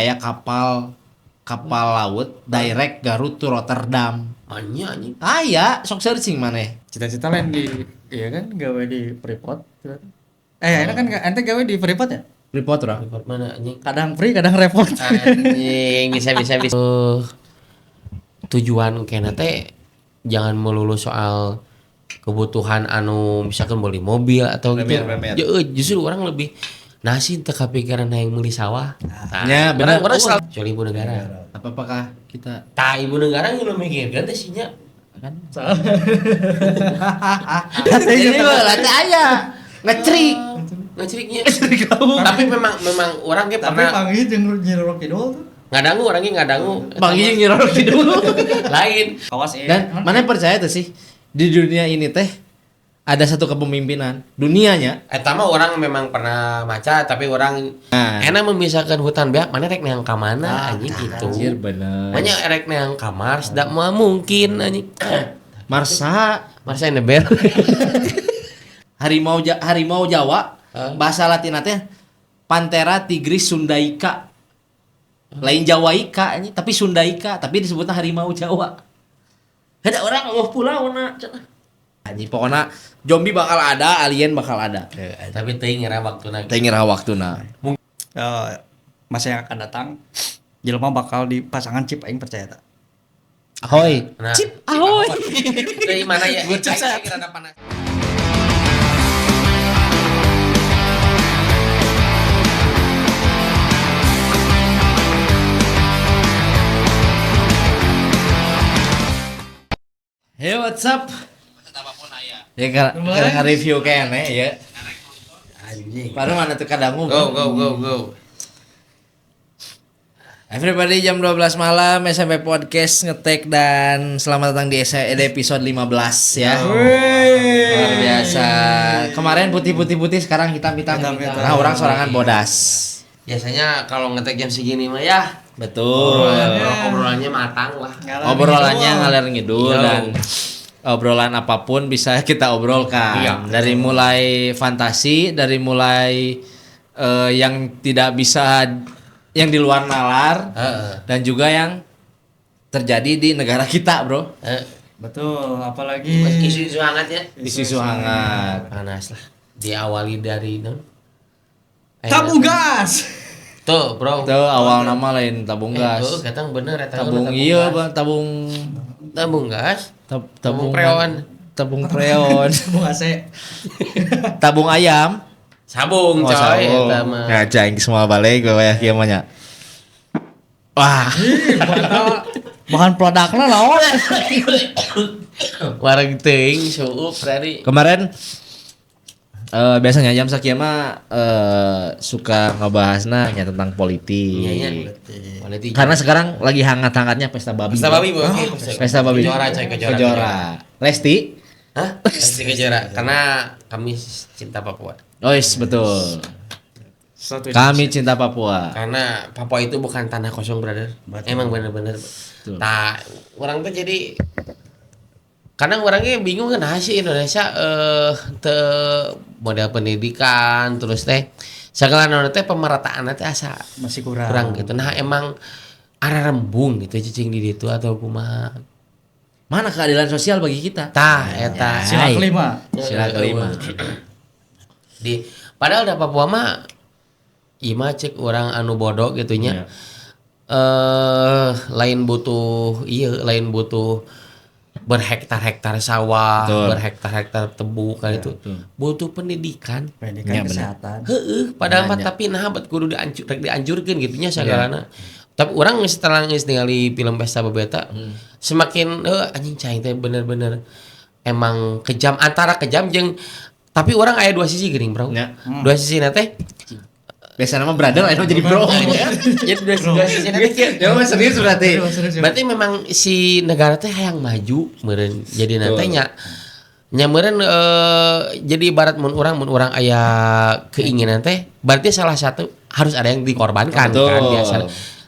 Kayak kapal kapal laut direct Garut to Rotterdam. Anya anjing. Aya, sok searching maneh. Cita-cita lain di iya kan gawe di Freeport. Enak kan ente gawe di Freeport ya? Freeport bro. Report mana anjing? Kadang free, kadang repot. Anjing bisa bisa bisa. Tujuan kena teh jangan melulu soal kebutuhan anu misalkan beli mobil atau gitu. Premier, premier. Ya, justru orang lebih nasi teu kapikiran hayang meuli sawah. Tah, Ya, bener. Orang selalu kecuali ibu negara. Apakah kita Tah ibu negara nu mikirkeun teh sih nya. kan? Jadi lah teh aya ngecrik. Ngeceriknya. Tapi memang memang orang ge Tapi pernah panggil jeung Nyi Roro Kidul tuh. ngadangu orang ge ngadangu. Bang Ijing Nyi Roro Kidul. Lain. Kawas Dan mana percaya tuh sih di dunia ini teh ada satu kepemimpinan dunianya. Eta mah orang memang pernah maca tapi orang Nah. enak memisahkan hutan beak mana rek neang ka mana anjing gitu. Anjir bener. Banyak rek neang ka Mars da moal mungkin anjing. Marsa Mars in the bear. harimau harimau Jawa bahasa Latin teh Panthera tigris sundaica. Lain Jawaika anjing, tapi Sundaika, tapi disebutnya harimau Jawa. Ada orang eueuh pulau na cenah. Anjing pokoknya zombie bakal ada, alien bakal ada. Tapi teuing ngera waktuna. Teu ngira waktuna. Masa yang akan datang jelema bakal di pasangan chip aing percaya tak? Ahoy. Nah, Chip ahoy. Dari mana ya? Aing rada panas. Hey, what's up? Ya karena review kayaknya ya. Anjing. Baru mana tuh kadangu. Go go go go. Everybody jam 12 malam SMP Podcast ngetek dan selamat datang di episode 15 ya. Luar biasa. Kemarin putih-putih-putih sekarang hitam-hitam. Hitam-hitam. Nah, orang sorangan bodas. Biasanya kalau ngetek jam segini mah ya Betul. obrolannya matang lah. Obrolannya ngalir ngidul Yo. dan obrolan apapun bisa kita obrolkan. Iya. Dari mulai fantasi, dari mulai yang tidak bisa yang di luar nalar Heeh. dan juga yang terjadi di negara kita, Bro. Betul, apalagi Isu-isu hangat ya. Isu-isu hangat. Panas lah. Diawali dari non. tabung gas. Tuh, bro. Itu awal nama lain tabung gas. Tuh, katang bener eta Tabung iya, Bang, tabung Tabung gas. tabung Tabung preon. Tabung preon. Tabung AC. Tabung ayam. Sabung, Oh, coy sabung. eta mah. Ngaca aing semua balik gue ya kieu mah nya. Wah, Bahan peledakna lawan. Wareg teuing suup tadi. Kemarin biasanya jam sakieu mah suka ngebahasna nya tentang politik. Iya, iya. Politik. Karena sekarang lagi hangat-hangatnya pesta babi. Pesta babi, Bu. Oke, Pesta babi. Kejora, coy, kejora. Kejora. Lesti? Hah? Lesti Kejora. Karena kami cinta Papua. Oh, yes, betul. Satu Kami cinta Papua. Karena Papua itu bukan tanah kosong, brother. Emang bener-bener. Nah, orang tuh jadi kadang orangnya bingung kan sih Indonesia te model pendidikan terus teh segala naon teh pemerataan teh asa masih kurang. kurang gitu. Nah, emang arah rembung gitu cicing di ditu atau kumaha. Mana keadilan sosial bagi kita? Tah eta. Sila kelima. Sila kelima. Di padahal da Papua mah ieu mah cek orang anu bodoh gitu nya. Lain butuh iya lain butuh berhektar-hektar sawah, Betul. berhektar-hektar tebu kan itu. Butuh pendidikan. Pendidikan Ya, benar. kesehatan. Heeh, padahal mah tapi nah bet kudu diancur rek dianjurkeun gitu nya sagalana. Tapi orang setelah geus ningali film Pesta Babi eta, semakin anjing cai teh bener-bener emang kejam antara kejam jeung tapi orang aya dua sisi geuning, Bro. Ya. Dua sisi na teh. Biasanya mah brother lain mah jadi bro. Jadi dua sisi na teh kieu. Ya mah serius berarti. Berarti memang si negara teh hayang maju meureun jadi na teh nya nya meureun jadi ibarat mun urang aya keinginan teh berarti salah satu harus ada yang dikorbankan Betul. kan biasa.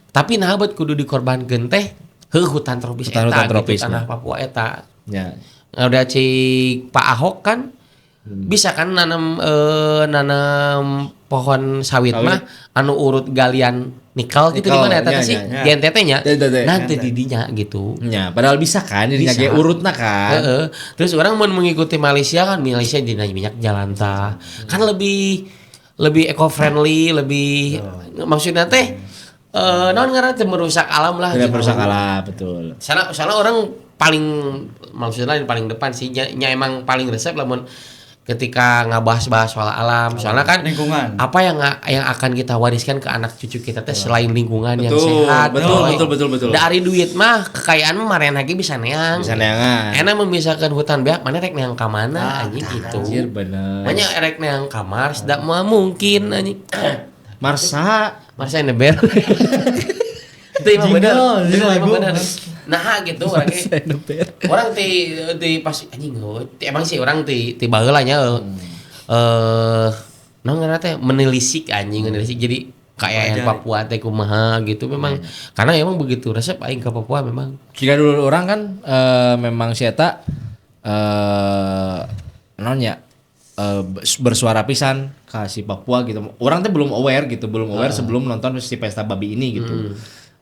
Tapi nah bet kudu dikorbankeun teh heuh hutan tropis Hutan eta tropis, gitu, tanah nah. Papua eta. Ya. Nah, udah cik Pak Ahok kan bisa kan nanam nanam pohon sawit mah anu urut galian Nikel gitu di mana eta teh sih? Nya, Di NTT nya. NTT. Nah, teu di dinya gitu. Nya, padahal bisa kan jadi Bisa. ge urutna kan. Heeh. Terus orang mau mengikuti Malaysia kan, Malaysia dina minyak jalan tah. Kan lebih lebih eco friendly, lebih maksudnya teh naon ngaranna teh merusak alam lah Tidak gitu. merusak alam, betul. Soalnya, soalnya orang paling maksudnya yang paling depan sih nya, nya emang paling resep lamun ketika ngabahas-bahas soal alam. Soalnya kan Lingkungan. apa yang akan kita wariskan ke anak cucu kita teh selain lingkungan yang Betul, sehat. betul, coy. betul, betul, betul. Dari duit mah kekayaan mah marena ge bisa neang. Bisa neangan. Enak memisahkan hutan beak mana rek neang ka mana anjing gitu. Anjir bener. Makanya rek neang ka Mars da moal mungkin anjing. Marsa Mars in the bear. Itu emang bener. Jingle, Itu jingle emang lagu. bener. Nah gitu orangnya. Orang ti ti pas anjing oh, emang sih orang ti ti baheula nya naon ngaranna teh menelisik anjing menelisik jadi kayak yang Pelajari. Papua teh kumaha gitu memang karena emang begitu resep aing ke Papua memang. Jika dulu orang kan memang si eta naon ya bersuara pisan ke si Papua gitu. Orang teh belum aware gitu, belum aware sebelum nonton si pesta babi ini gitu.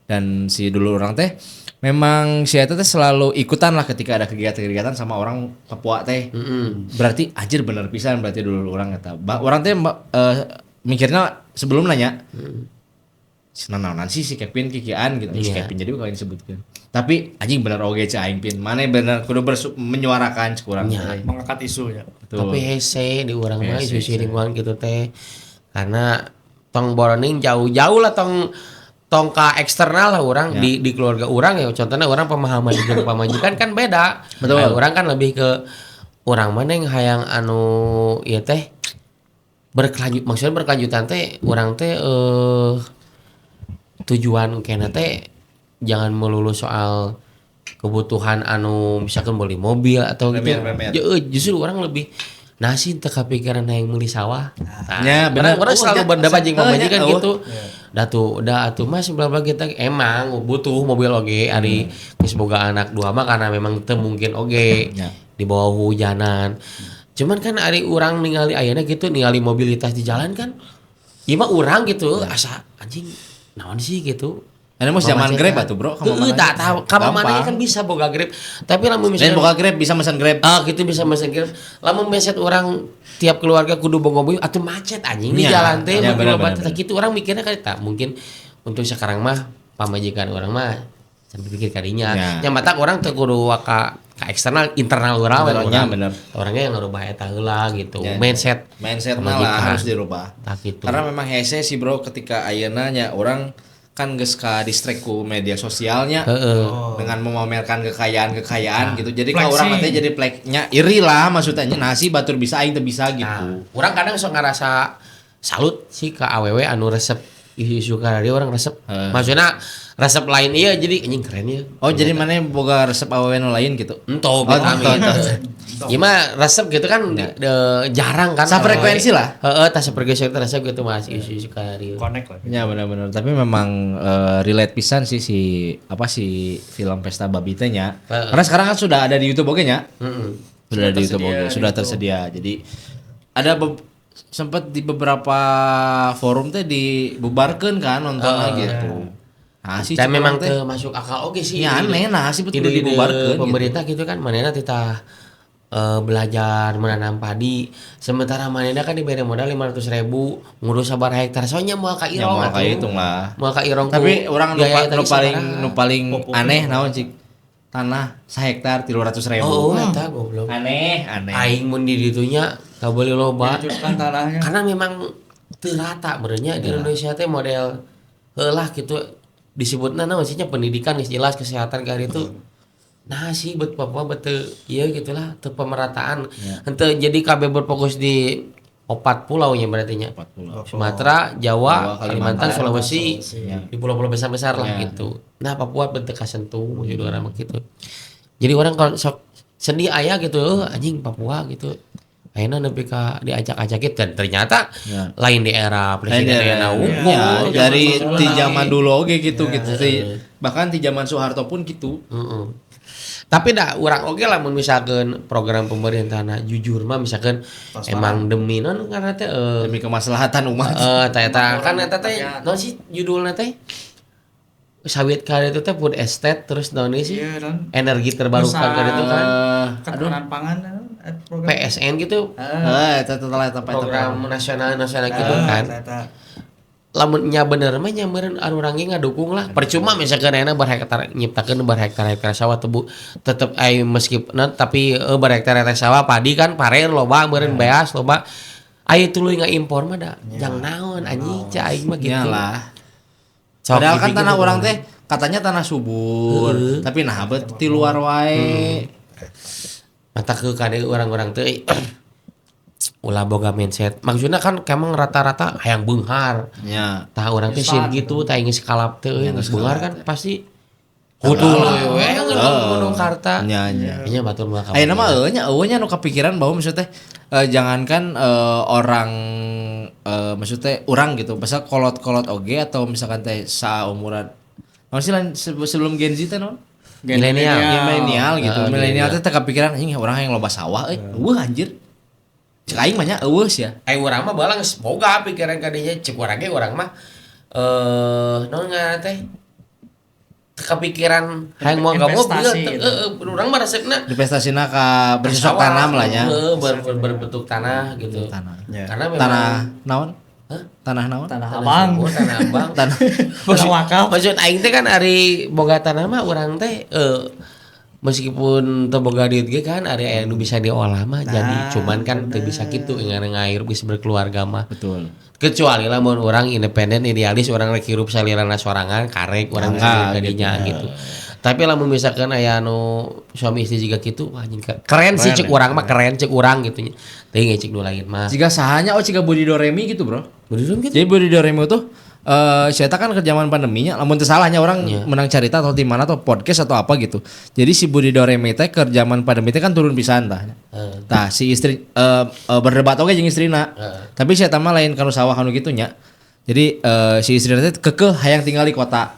Dan si dulu orang teh memang si eta teh selalu ikutan lah ketika ada kegiatan-kegiatan sama orang Papua teh. Berarti anjir bener pisan berarti dulu orang eta. Orang teh mikirnya sebelum nanya naonan sih si Kevin kikian gitu. Si Iya. Kevin jadi bukan disebutkan. Tapi anjing bener oge cek aing pin. Mana bener kudu menyuarakan kurang. Iya. Mengangkat isu ya. Betul. Tapi hese di urang mah Hese, isu-isu lingkungan gitu teh. Karena tong boroning jauh-jauh lah tong tong ka eksternal lah orang Ya. di keluarga orang ya contohnya orang pemahaman jeung pamajikan kan beda. Betul. Nah, orang kan lebih ke orang mana yang hayang anu ieu teh berkelanjut maksudnya berkelanjutan teh orang teh tujuan kena teh jangan melulu soal kebutuhan anu misalkan beli mobil atau gitu. Premier, premier. Ya, justru orang lebih nasi teu kapikiran hayang meuli sawah. Nah, Ya, bener. Orang, orang Oh, selalu ya, berdebat jeung oh, ya, pamajikan oh. gitu. Da tuh, da atuh mas bla bla kita emang butuh mobil oge ari geus boga anak dua mah karena memang teu mungkin oge Ya. di bawah hujanan. Cuman kan ari urang ningali ayeuna gitu ningali mobilitas di jalan kan ieu mah urang gitu asa anjing naon sih gitu. Ini mah zaman Mamacetan. Grab atuh, Bro. Ka Heeh, mana tak tahu. Ka mana Gampang. kan bisa boga Grab. Tapi lamun Lain misalnya boga Grab bisa mesen Grab. Ah gitu bisa mesen Grab. Lamun meset orang tiap keluarga kudu boga mobil atuh macet anjing di Ya, jalan teh ya, mun bener, loba bener, teh kitu orang mikirnya kan tak mungkin untuk sekarang mah pamajikan orang mah sampai pikir kadinya. Ya. Yang matak orang teu kudu waka ka eksternal internal urang we, Internalnya, orang. bener. Orangnya yang ngerubah eta heula gitu. Ya. Mindset. Mindset pamajikan. malah harus dirubah. Tah gitu. Karena memang hese sih bro ketika ayeuna nya orang kan geus ka distract ku media sosialnya Heeh. dengan memamerkan kekayaan-kekayaan gitu. Jadi kalau Flexing. orang nanti jadi pleknya iri lah maksudnya nasi batur bisa aing teu bisa gitu. Nah, orang kadang sok ngerasa salut sih ke AWW anu resep isu-isu karena dia orang resep. Maksudnya resep lain iya jadi anjing keren ya. Oh, jadi mana boga resep awewe nu lain gitu. Ento Oh, amit. ento, ento. Ieu mah resep gitu kan jarang kan. Safrekuensi lah. Heeh, tas safrekuensi teh resep gitu Mas isu-isu karena Connect lah. Ya benar-benar, tapi memang relate pisan sih si apa si film Pesta Babi teh nya. Heeh. Karena sekarang kan sudah ada di YouTube oge nya. Heeh. Sudah ada di YouTube tersedia oge, di sudah YouTube. tersedia. Jadi ada sempat di beberapa forum teh dibubarkeun kan nontonnya gitu. Nah, sih Dan cek memang orang teh. teu masuk akal oge sih. Ya aneh nah sih betul Ide-ide dibubarkeun gitu. pemerintah gitu kan manehna titah belajar menanam padi sementara manehna kan diberi modal 500.000 ngurus sabaraha hektar soalnya moal ka Ya irong moal ka atuh. hitung lah. Moal ka irong ku Tapi orang nu, biaya nu tadi paling sabaraha. nu paling aneh naon cik? Tanah sahektar 300.000. Oh, eta goblok. Aneh, aneh. Aing mun di ditunya kabeli loba. Dihancurkan tanahnya. Karena memang teu rata berenya di Indonesia teh model heulah gitu disebutna naon sih nya pendidikan geus jelas kesehatan ka itu. Nah sih buat Papua betul iya gitulah teu pemerataan. Henteu jadi KB berfokus di 4 pulau nya berarti nya. 4 pulau. Sumatera, Jawa, Jawa, Kalimantan, Kalimantan, Sulawesi, Sulawesi. di pulau-pulau besar-besar lah gitu. Nah Papua bentuk kasentuh maksud orang mah gitu. Jadi orang kalau sok sedih aya gitu, anjing Papua gitu. Ayeuna nepi ka diajak-ajak dan ternyata Ya. lain di era presiden ayeuna unggul. Ya, dari di zaman dulu oge gitu gitu sih. Bahkan di zaman Soeharto pun gitu. Heeh. Tapi dah urang oge lah mun misalkeun program pemerintahna jujur mah misalkan emang demi non karena teh Demi kemaslahatan umat. Eta eta kan eta teh naon sih judulna teh? Sawit ka itu teh food estate terus naon sih? Iya, non. Energi terbarukan Nusa- kan itu kan. Ketahanan pangan program. PSN gitu Eta eta eta eta program nasional nasional gitu kan. Eta. Lamun nya bener mah nya meureun anu urang ge ngadukung lah. Percuma misalkan ayeuna berhektar nyiptakeun berhektar-hektar sawah tebu tetep ai meskipun tapi berhektar-hektar sawah padi kan pare loba meureun beas loba. Aya tuluy ngaimpor mah da jang naon anjing cai aing mah gitu. Iyalah. Sok Padahal kan dipikir tanah gitu. orang teh katanya tanah subur, tapi nah bet ti luar wae. Mata ke kade orang-orang teh ulah boga mindset. Maksudnya kan emang rata-rata hayang beunghar. Ya. Tah urang teh sieun gitu, tah geus kalap teh euy, geus beunghar kan pasti hutul we ngeunung karta. Nya nya. Nya batur mah ka. Ayeuna mah eueuh nya eueuh nya nu kepikiran bahwa maksudnya jangankan orang maksudnya urang gitu, pasal kolot-kolot oge atau misalkan teh saumuran. Naon sih lain sebelum Gen Z teh naon? Milenial. Ya, milenial gitu. Heeh, Milenial teh teu kepikiran anjing urang yang loba sawah euy. Eueuh anjir. Cek aing mah nya eueuh sia. Ai urang mah balang geus boga pikiran ka dinya cek urang ge urang mah naon ngaranna teh kepikiran hayang mau ka mobil Investasi gitu. Urang mah resepna Investasinya ka bercocok tanam lah nya. Heeh, berbentuk tanah gitu. Tanah. Ya. Karena memang Tanah naon? Hah? Tanah naon? Tanah abang. subur, tanah abang. Tanah. Tanah wakaf. Maksud aing teh kan ari boga tanah mah urang teh meskipun teu boga duit ge kan ari aya nu bisa diolah mah jadi cuman kan teu bisa kitu ngair geus berkeluarga mah. Betul. Kecuali lah mun urang independen idealis urang rek hirup salirana sorangan karek urang bisa Nah, kadinya gitu. Tapi lamun misalkan aya anu suami istri juga gitu wah anjing keren sih cek urang mah keren cek urang gitu nya. Teuing cek nu lain mah. Jika sahanya oh jika Budi Doremi gitu, Bro. Budi gitu. Jadi Budi Doremi tuh saya kan ke zaman pandeminya, lamun teu salahnya orang menang carita atau di mana atau podcast atau apa gitu. Jadi si Budi Doremi teh ke zaman pandemi teh kan turun pisan tah. Tah si istri berdebat oge jeung istrina. Tapi saya mah lain kanu sawah kanu kitu nya. Jadi si istri teh kekeh hayang tinggal di kota.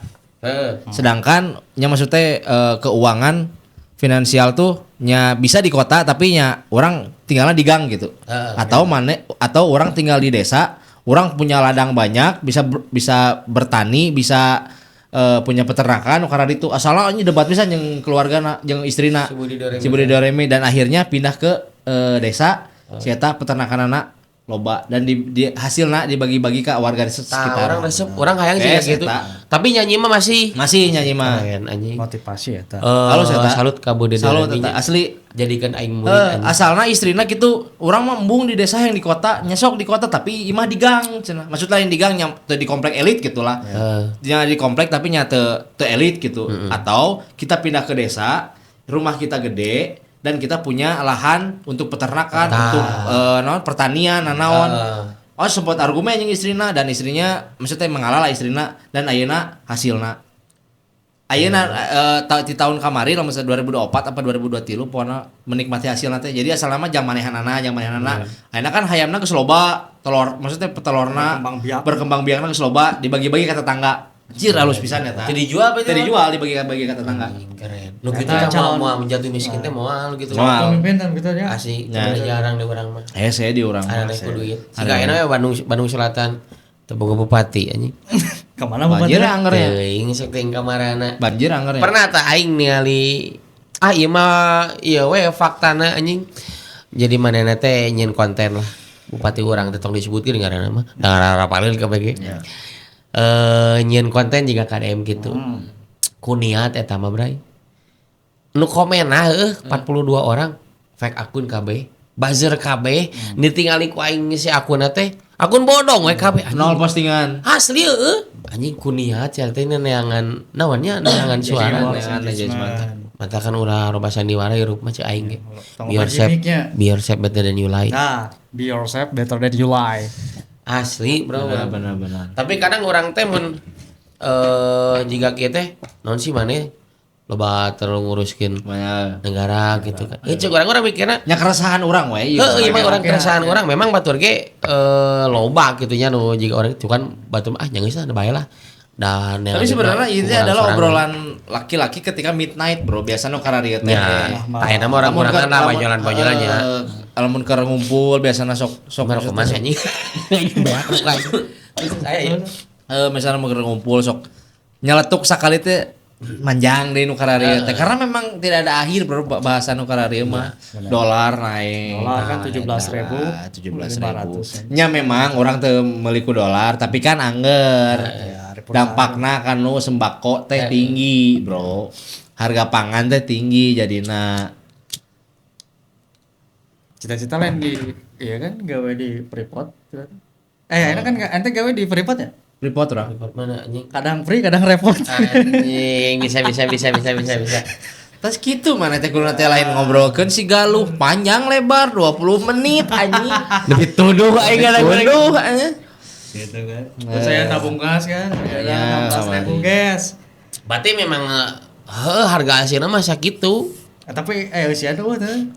Sedangkan nya maksudnya keuangan finansial tuh nya bisa di kota tapi nya orang tinggalnya di gang gitu. Atau mana atau orang tinggal di desa, orang punya ladang banyak, bisa bertani, bisa punya peternakan karena itu asalnya ini debat pisan jeung keluargana jeung istrina Si Budi Doremi. si Budi Doremi dan akhirnya pindah ke desa, si eta peternakanana loba dan di hasilna dibagi-bagi ke warga di Tah, sekitar. orang resep, orang hayang sih gitu. Eta. Tapi nyanyi mah masih Masih nyanyi mah. keren anjing. Motivasi ya ta. Halo, Seta. Salut ka Budi Salut Doremi eta nya. asli. Jadikan aing murid anjing. Asalna istrina gitu orang mah embung di desa yang di kota nyesok di kota tapi imah di gang cenah. Maksud lain di gang nya teu di komplek elit gitulah. Nya di komplek tapi nya teu elit gitu. Atau kita pindah ke desa, rumah kita gede dan kita punya lahan untuk peternakan, untuk naon pertanian, nanaon. Oh sempat argumen jeung istrina dan istrinya maksudnya mengalah lah istrina dan ayeuna hasilna. Ayeuna di tahun kamari lamun 2024 apa 2023 pokona menikmati hasilna teh. Jadi asalna mah jang manehanana, jang manehanana. Ayeuna kan hayamna geus loba, telur maksudnya petelorna Berkembang biak. berkembang biakna geus loba dibagi-bagi ke tetangga. Anjir halus pisan eta. Teu dijual apa Teu dijual dibagi-bagi ke tetangga. Anjing, keren. Nu kitu Eta tah calon. moal menjatuh miskin teh moal gitu. Moal. Pemimpin kan gitu ya. Asli, jarang di urang mah. Saya di urang. Ada ku duit. Siga ayeuna we Bandung Selatan teu boga bupati anjing. Kemana bupati? Banjir angger ya. Teuing sok teuing kamarana. Banjir angger ya. Pernah tak aing ningali ah ieu mah ieu we faktana anjing. Jadi manehna teh nyieun konten lah. Bupati urang teh tong disebutkeun ngaranna mah. Da ngarapaleun KPG. Nyieun konten juga KDM gitu. Ku niat eta mah bray. Nu komenna heueuh 42 orang fake akun KB, buzzer KB, ditingali ku aing si akunna teh, akun bodong we KB. Nol postingan. Asli heueuh. Anjing ku niat sia teh neangan naonnya neangan suara. Neangan judgment. Mata kan ulah loba sandiwara hirup mah ceu aing ge. Tong Be yourself, gimmicknya. be yourself better than you lie. Nah, be yourself better than you lie. Asli bro. Benar benar. Tapi kadang orang teh mun jika kieu teh naon sih maneh Loba terlalu nguruskeun Banyak. Negara gitu kan. Eh, cek urang mikirna Nya keresahan urang we ieu. Heeh, emang urang oke, keresahan urang memang batur ge loba gitu nya nu jika orang itu kan batur ah jangan geus lah bae lah. Dan yang Tapi sebenarnya ini kurang adalah sorangan. Obrolan laki-laki ketika midnight, Bro. Biasa nu kararieu teh. Ya, tah eta mah urang kurangan lah bajolan-bajolannya. Lamun keur ngumpul biasana sok sok Merokok mas anjing. Beak bukan. Saya ya. Misalnya mau keur ngumpul sok nyeletuk sakali teh manjang deh nu kararieu teh, karena memang tidak ada akhir, bro, bahasa nu kararieu mah dolar naik. Dolar kan 17.000. 17.000 nya. Memang urang teu meuli ku dolar, tapi kan angger Ya, repot. dampakna kan nu sembako teh tinggi, bro, harga pangan teh tinggi jadina. Cita-cita lain di iya kan gawe di Freeport. Eh, ini kan ente gawe di Freeport ya? Repot urang. Repot mana anjing? Kadang free, kadang repot. Anjing, bisa bisa bisa bisa bisa bisa. Terus gitu mana teh kudu teh lain ngobrolkeun si Galuh panjang lebar 20 menit anjing. Lebih tuduh aing gara. Tuduh anjing. Gitu kan. Terus saya tabung gas kan, Ya, ya, 16.000 gas. Berarti memang heuh harga aslinya mah sakitu. Eh, tapi usia tuh tuh.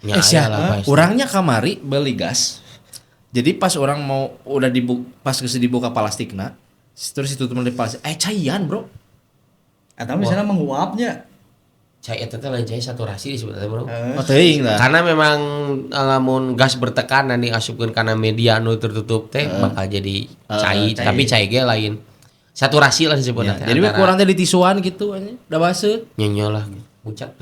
Ya, Eh, sia, aya lah pasti. orangnya kamari beli gas. Jadi pas orang mau udah dibuka, pas geus dibuka plastikna, terus itu di plastik, eh caian, bro. Atau misalnya menguapnya. Cai eta teh lain cai, saturasi disebutnya, bro. Eh, Oh, teuing lah. Karena memang lamun gas bertekanan diasupkeun kana media anu tertutup teh bakal jadi cai, cai. tapi cai ge lain. Saturasi lah disebutnya Ya, teh. jadi antara kurang teh ditisuan gitu anjing, udah baseuh. Nyonya lah pucat.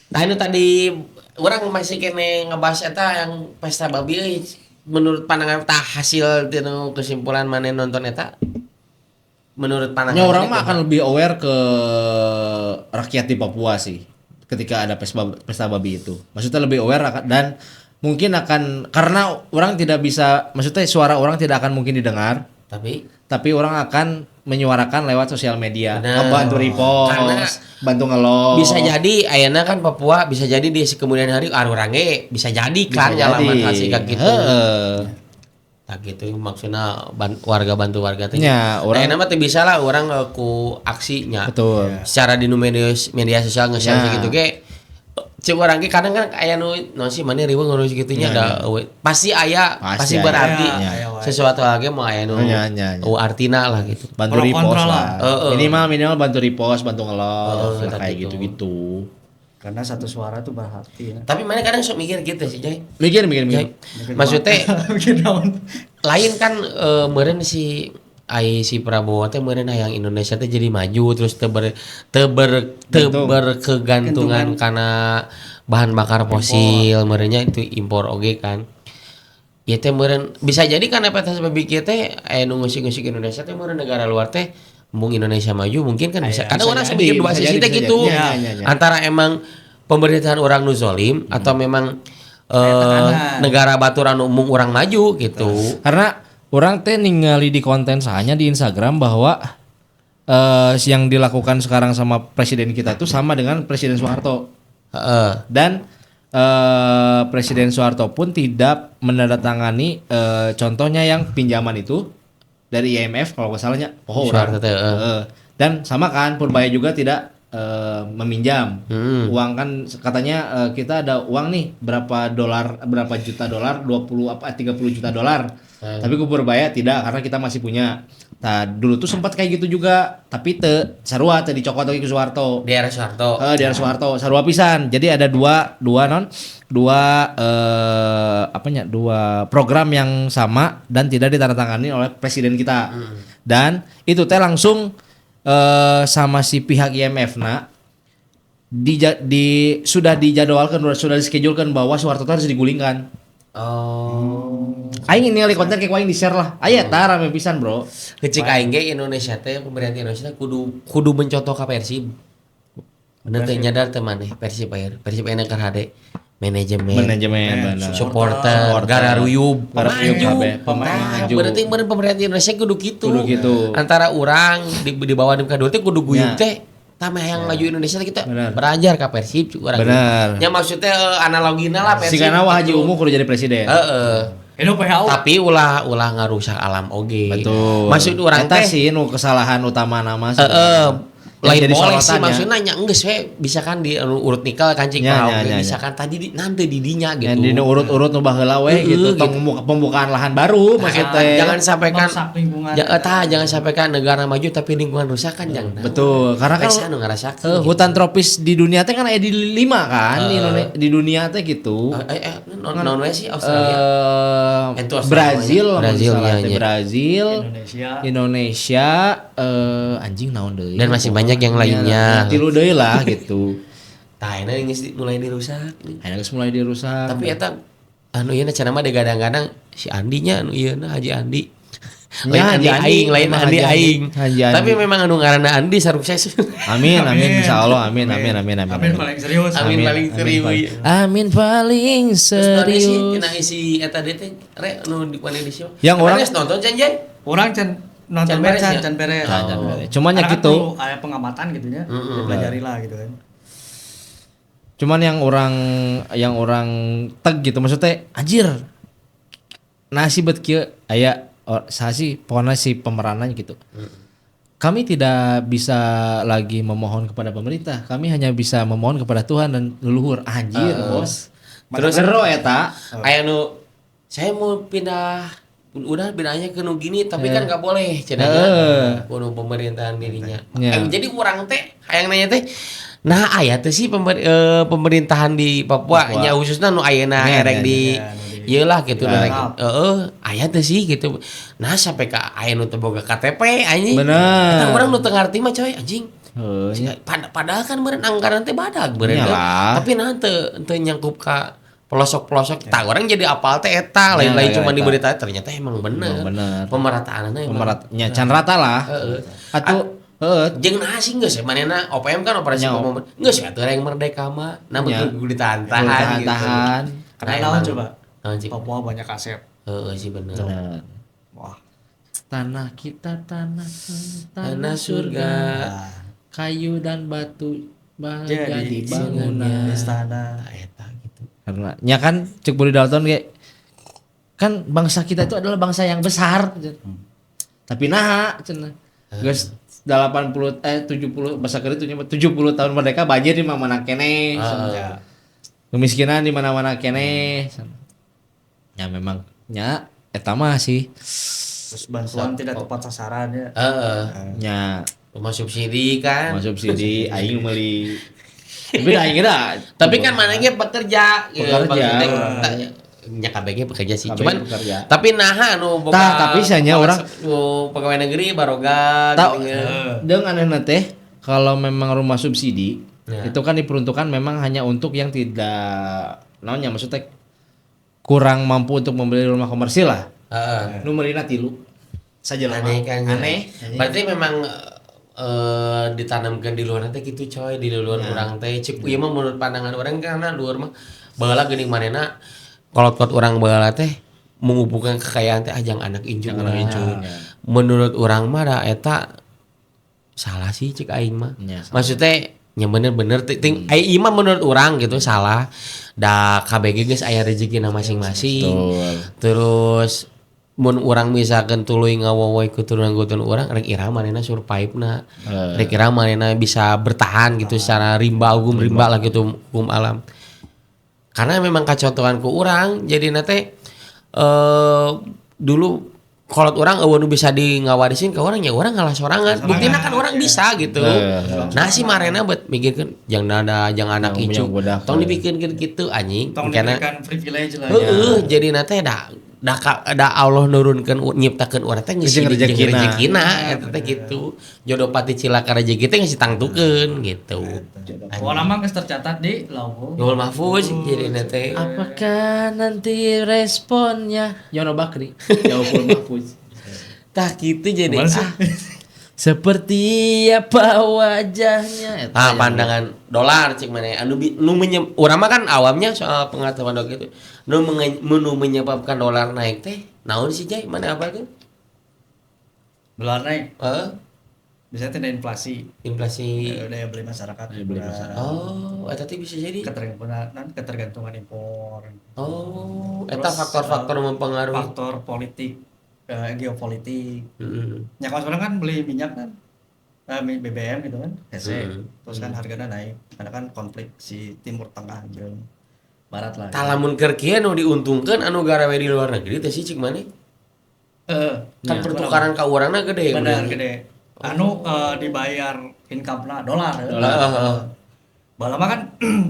Nah, ini tadi urang masih kene ngebahas eta yang pesta babi euy. Menurut pandangan tah hasil tinu kesimpulan mana nonton eta, menurut pandangan Ya orang maneh mah akan lebih aware ke rakyat di Papua sih ketika ada pesta, pesta babi itu. Maksudnya lebih aware dan mungkin akan, karena orang tidak bisa, maksudnya suara orang tidak akan mungkin didengar, tapi tapi orang akan menyuarakan lewat sosial media, Benar. bantu repost, Karena bantu nge-love. Bisa jadi ayeuna kan Papua bisa jadi di kemudian hari urang ge bisa jadi Bisa kan ngalaman jadi. hasil kayak gitu. Heeh. Tak gitu maksudnya warga bantu warga teh. Ya, orang orang- nah, mah teu bisa lah orang ku aksinya. Betul. Secara di nu media media sosial nge-share Ya. gitu ge cek urang ge kadang kan aya nu non sih mana riweuh ngurus gitu nya da eueuh. Pasti aya Pasti pasti, aya. berarti Ya, aya wae. sesuatu lagi mau aya nu Ya, ya, ya. eueuh artina lah gitu. Bantu Pro repost kontra lah. lah. Heeh. Minimal minimal bantu repost, bantu nge-love, Heeh, lah, kayak gitu. gitu-gitu. Karena satu suara tuh berarti ya. Tapi mana kadang sok mikir gitu sih, Jay. Mikir mikir mikir. Jay. Maksudnya Mikir naon. lain kan meureun si ai si Prabowo teh meureun hayang Indonesia teh jadi maju terus teu ber teu ber teu Gantung. berkegantungan karena bahan bakar fosil meureunnya itu impor oge kan. Ya teh meureun bisa jadi kan apa teh babi kieu teh aya nu ngusik-ngusik Indonesia teh meureun negara luar teh embung Indonesia maju mungkin kan bisa. Aya, Kadang bisa orang jadi, semikir dua bisa sisi jadi, teh bisa gitu. jadi. Ya, ya, ya. Antara emang pemerintahan orang nu zolim atau memang tekanan. negara batur anu embung urang maju gitu. Karena urang teh ningali di konten sahanya di Instagram bahwa yang dilakukan sekarang sama presiden kita tuh sama dengan Presiden Soeharto. Heeh. Dan Presiden Soeharto pun tidak menandatangani contohnya yang pinjaman itu dari IMF kalau nggak salahnya. Oh, Soeharto orang. teh, heeh. Heeh. Dan sama kan Purbaya juga tidak meminjam uang kan katanya kita ada uang nih berapa dolar, berapa juta dolar, 20 apa 30 juta dolar. Tapi ku Purbaya tidak karena kita masih punya. Nah, dulu tuh sempat kayak gitu juga, tapi teu sarua teu dicokot lagi ku Soeharto. Di era Soeharto. Eh, di era Soeharto, sarua pisan. Jadi ada dua dua non dua apanya dua program yang sama dan tidak ditandatangani oleh presiden kita. Dan itu teh langsung sama si pihak IMF na di sudah dijadwalkan, sudah dischedulkan bahwa Soeharto teh harus digulingkan. Oh. Aing ningali konten kayak aing di-share lah. Aya tah rame pisan, Bro. Kecik aing ge Indonesia teh pemerintah Indonesia teh kudu kudu mencontoh ka Persib. Bener teh nyadar teh maneh Persib aya. Persib enak keur hade manajemen, Manajemen bener. supporter, Supporter. gararuyub, Gararuyub maju. kabeh, pemain Nah, maju. berarti meureun pemerintah Indonesia kudu kitu. Kudu kitu. Antara urang di bawah di kadua teh kudu guyub Ya. teh. Tah meh hayang maju Indonesia teh kita Bener. belajar ka Persib cuk urang. Bener. Ya maksudnya analogina lah Persib. Sigana Wah Haji gitu. Umuh kudu jadi presiden. Heeh. Ini PHU. Tapi ulah ulah ngarusak alam oge. Betul. Maksud urang Eta teh sih nu kesalahan utama nama heeh. Lain jadi boleh sih sorotan ya. Maksudnya nya geus we bisa kan di anu urut nikel kan cik Ya, paham ya, ya, bisa ya. kan tadi di, nanti di dinya gitu. Yang di urut-urut nu baheula we Heeh, gitu, tong gitu. pembukaan lahan baru Nah, maksudnya. jangan sampai kan Merusak lingkungan. ya, tah, jangan sampai kan negara maju tapi lingkungan rusak kan jangan. Betul, karena kan Rek anu ngarasakeun gitu. Hutan tropis di dunia teh kan aya di 5 kan di di dunia teh gitu. Non we sih Australia. Itu Australia. Brazil, lamun Brazil, salah ya, teh. ya. Brazil, Indonesia. Indonesia, anjing naon deui. Dan masih banyak yang lainnya. Ya, tilu deui lah gitu. Tah, ini geus mulai dirusak. Ayeuna geus mulai dirusak. Tapi eta anu ieu cenah mah digadang-gadang si Andinya anu ieu na Haji Andi. Ya, Lain Haji Andi Andi, aing, lain emang Andi Haji Andi. aing. Haji Andi. Tapi memang anu ngaranna Andi sukses. Amin, amin, insyaallah, amin, amin, amin, amin. Amin paling serius. Amin paling serius. Amin paling Terus tadi sih serius. tina isi eta deui teh re anu di mana di sih. Yang orang- geus nonton can Jay? Orang can nonton Can beres can, ya? can beres. Can beres. Cuman ya Karena kan gitu. perlu ada pengamatan gitu ya. Dipelajari lah gitu kan. Cuman yang orang teg gitu maksudnya anjir. Nasi bet kieu aya saha sih pokoknya si pemeranannya gitu. Kami tidak bisa lagi memohon kepada pemerintah. Kami hanya bisa memohon kepada Tuhan dan leluhur. Anjir, bos. Terus- Terus eta. Aya nu saya mau pindah udah pindahnya ke nu gini tapi kan nggak boleh cenah Heeh. kudu pemerintahan dirinya. Ya. Jadi urang teh hayang nanya teh nah aya teh sih pemerintahan di Papua, Papua. nya khususna nu ayeuna Ya, erek ya, di ya, nu di- ieu lah gitu nu Ya. rek heeh aya teh sih gitu. Nah sampai ka aya nu teu boga KTP anjing. Bener. Eta urang nu teu ngarti mah coy anjing. Heuh, nya. Padahal kan meureun anggaran teh badag meureun teh. Iyalah. Tapi nah teu nyangkup ka pelosok-pelosok. Tah orang jadi apal teh eta lain-lain Ya, cuma eta. di berita ternyata emang bener. Emang bener. Pemerataanna emang. Pemeratnya can rata lah. Heeh. Atau heeh Jeung naha sih geus manehna OPM kan operasi Nya. pembangunan. Geus atuh yang merdeka mah. Nah Nya. betul ditahan-tahan gitu. Tahan-tahan. Karena Nah, naon emang. coba? Naon sih? Papua banyak aset. Heeh sih bener. Bener. Wah. Tanah kita tanah Tanah surga. Nah, kayu dan batu jadi jadi bangunan. Istana. Nah, eta gitu. Karena ya kan cek Budi Dalton kayak kan bangsa kita itu adalah bangsa yang besar. Tapi nah cenah. Geus 80 70 bahasa keur itu 70 tahun merdeka banjir di mana-mana keneh. Ya. Kemiskinan di mana-mana keneh. Ya memang nya eta mah sih. Terus bantuan tidak tepat sasaran ya. Heeh. Nya Rumah subsidi kan. mau subsidi aing meuli. Tapi aing geura. Tapi kan manehnya pekerja, gitu. Pekerja. Maksudnya, nya KBG pekerja sih. KBG Cuman pekerja. tapi naha nu boga Tah, tapi sanya orang- nu pegawai negeri baroga Tau, gitu ya. dengan anehna teh kalau memang rumah subsidi Ya. itu kan diperuntukkan memang hanya untuk yang tidak naonnya maksudnya kurang mampu untuk membeli rumah komersil lah. Heeh. Nu meulina tilu. Saja lah. Aneh kan. Aneh. Berarti memang ditanamkan di luar teh gitu coy, di luar urang teh. Cek ieu mah menurut pandangan orang karena luar mah baheula geuning manehna kolot-kolot urang baheula teh mengumpulkan kekayaan teh ajang anak incu urang. Menurut urang mah da eta salah sih cek aing mah. Ya, salah. Maksudnya nya bener-bener ting ai ieu mah menurut urang gitu salah. Da KBG geus aya rezekina masing-masing. Betul. Terus mun urang misalkan tuluy ngawowoy keturunan-keturunan urang rek iraha manehna survive-na. Rek iraha manehna bisa bertahan gitu secara rimba hukum rimba lah gitu hukum alam. Karena memang kacontohan ku urang jadi teh dulu kolot urang eueuh nu bisa di ngawarisin ke orang ya urang ngalah sorangan. Buktina kan orang bisa gitu. Nah si marena bet mikirkeun jangan ada jangan anak Yang incu. budak. Tong dipikirkeun kitu anjing. Tong Karena diberikan privilege lah ya. heeh, jadi nate da da, da Allah nurunkeun nyiptakeun urang teh Jeung ngisi jeung rejekina. rejekina eta teh gitu. Jodoh pati cilaka rejeki teh geus ditangtukeun gitu. Pokoknya mah geus tercatat di Lauhul. Lauhul Mahfuz jadi nate. Apakah nanti responnya Yono Bakri? Jauhul Mahfuz. Tah kitu jadi Gimana sih? ah, Seperti apa wajahnya? Eta ah yang- pandangan dolar cik mana anu nu urang mah kan awamnya soal pengetahuan dolar gitu. Nu nu menyebabkan dolar naik teh naon sih Jay? Mana apa tuh? Dolar naik. Heeh, Biasanya tidak inflasi. inflasi. Daya beli masyarakat. Daya beli masyarakat. Oh, eta teh bisa jadi. Ketergantungan impor. Oh, eta Terus, faktor-faktor mempengaruhi. Faktor politik, geopolitik. Heeh. Ya kalau sekarang kan beli minyak kan BBM gitu kan, hese. Terus kan harganya naik karena kan konflik si Timur Tengah jeung Barat lah. Tah lamun keur kieu nu diuntungkeun anu garawe di luar negeri teh sih cik maneh. Kan pertukaran ka urangna gede. Benar gede. Anu dibayar income-na dolar. Dolar. Heeh. Baheula mah kan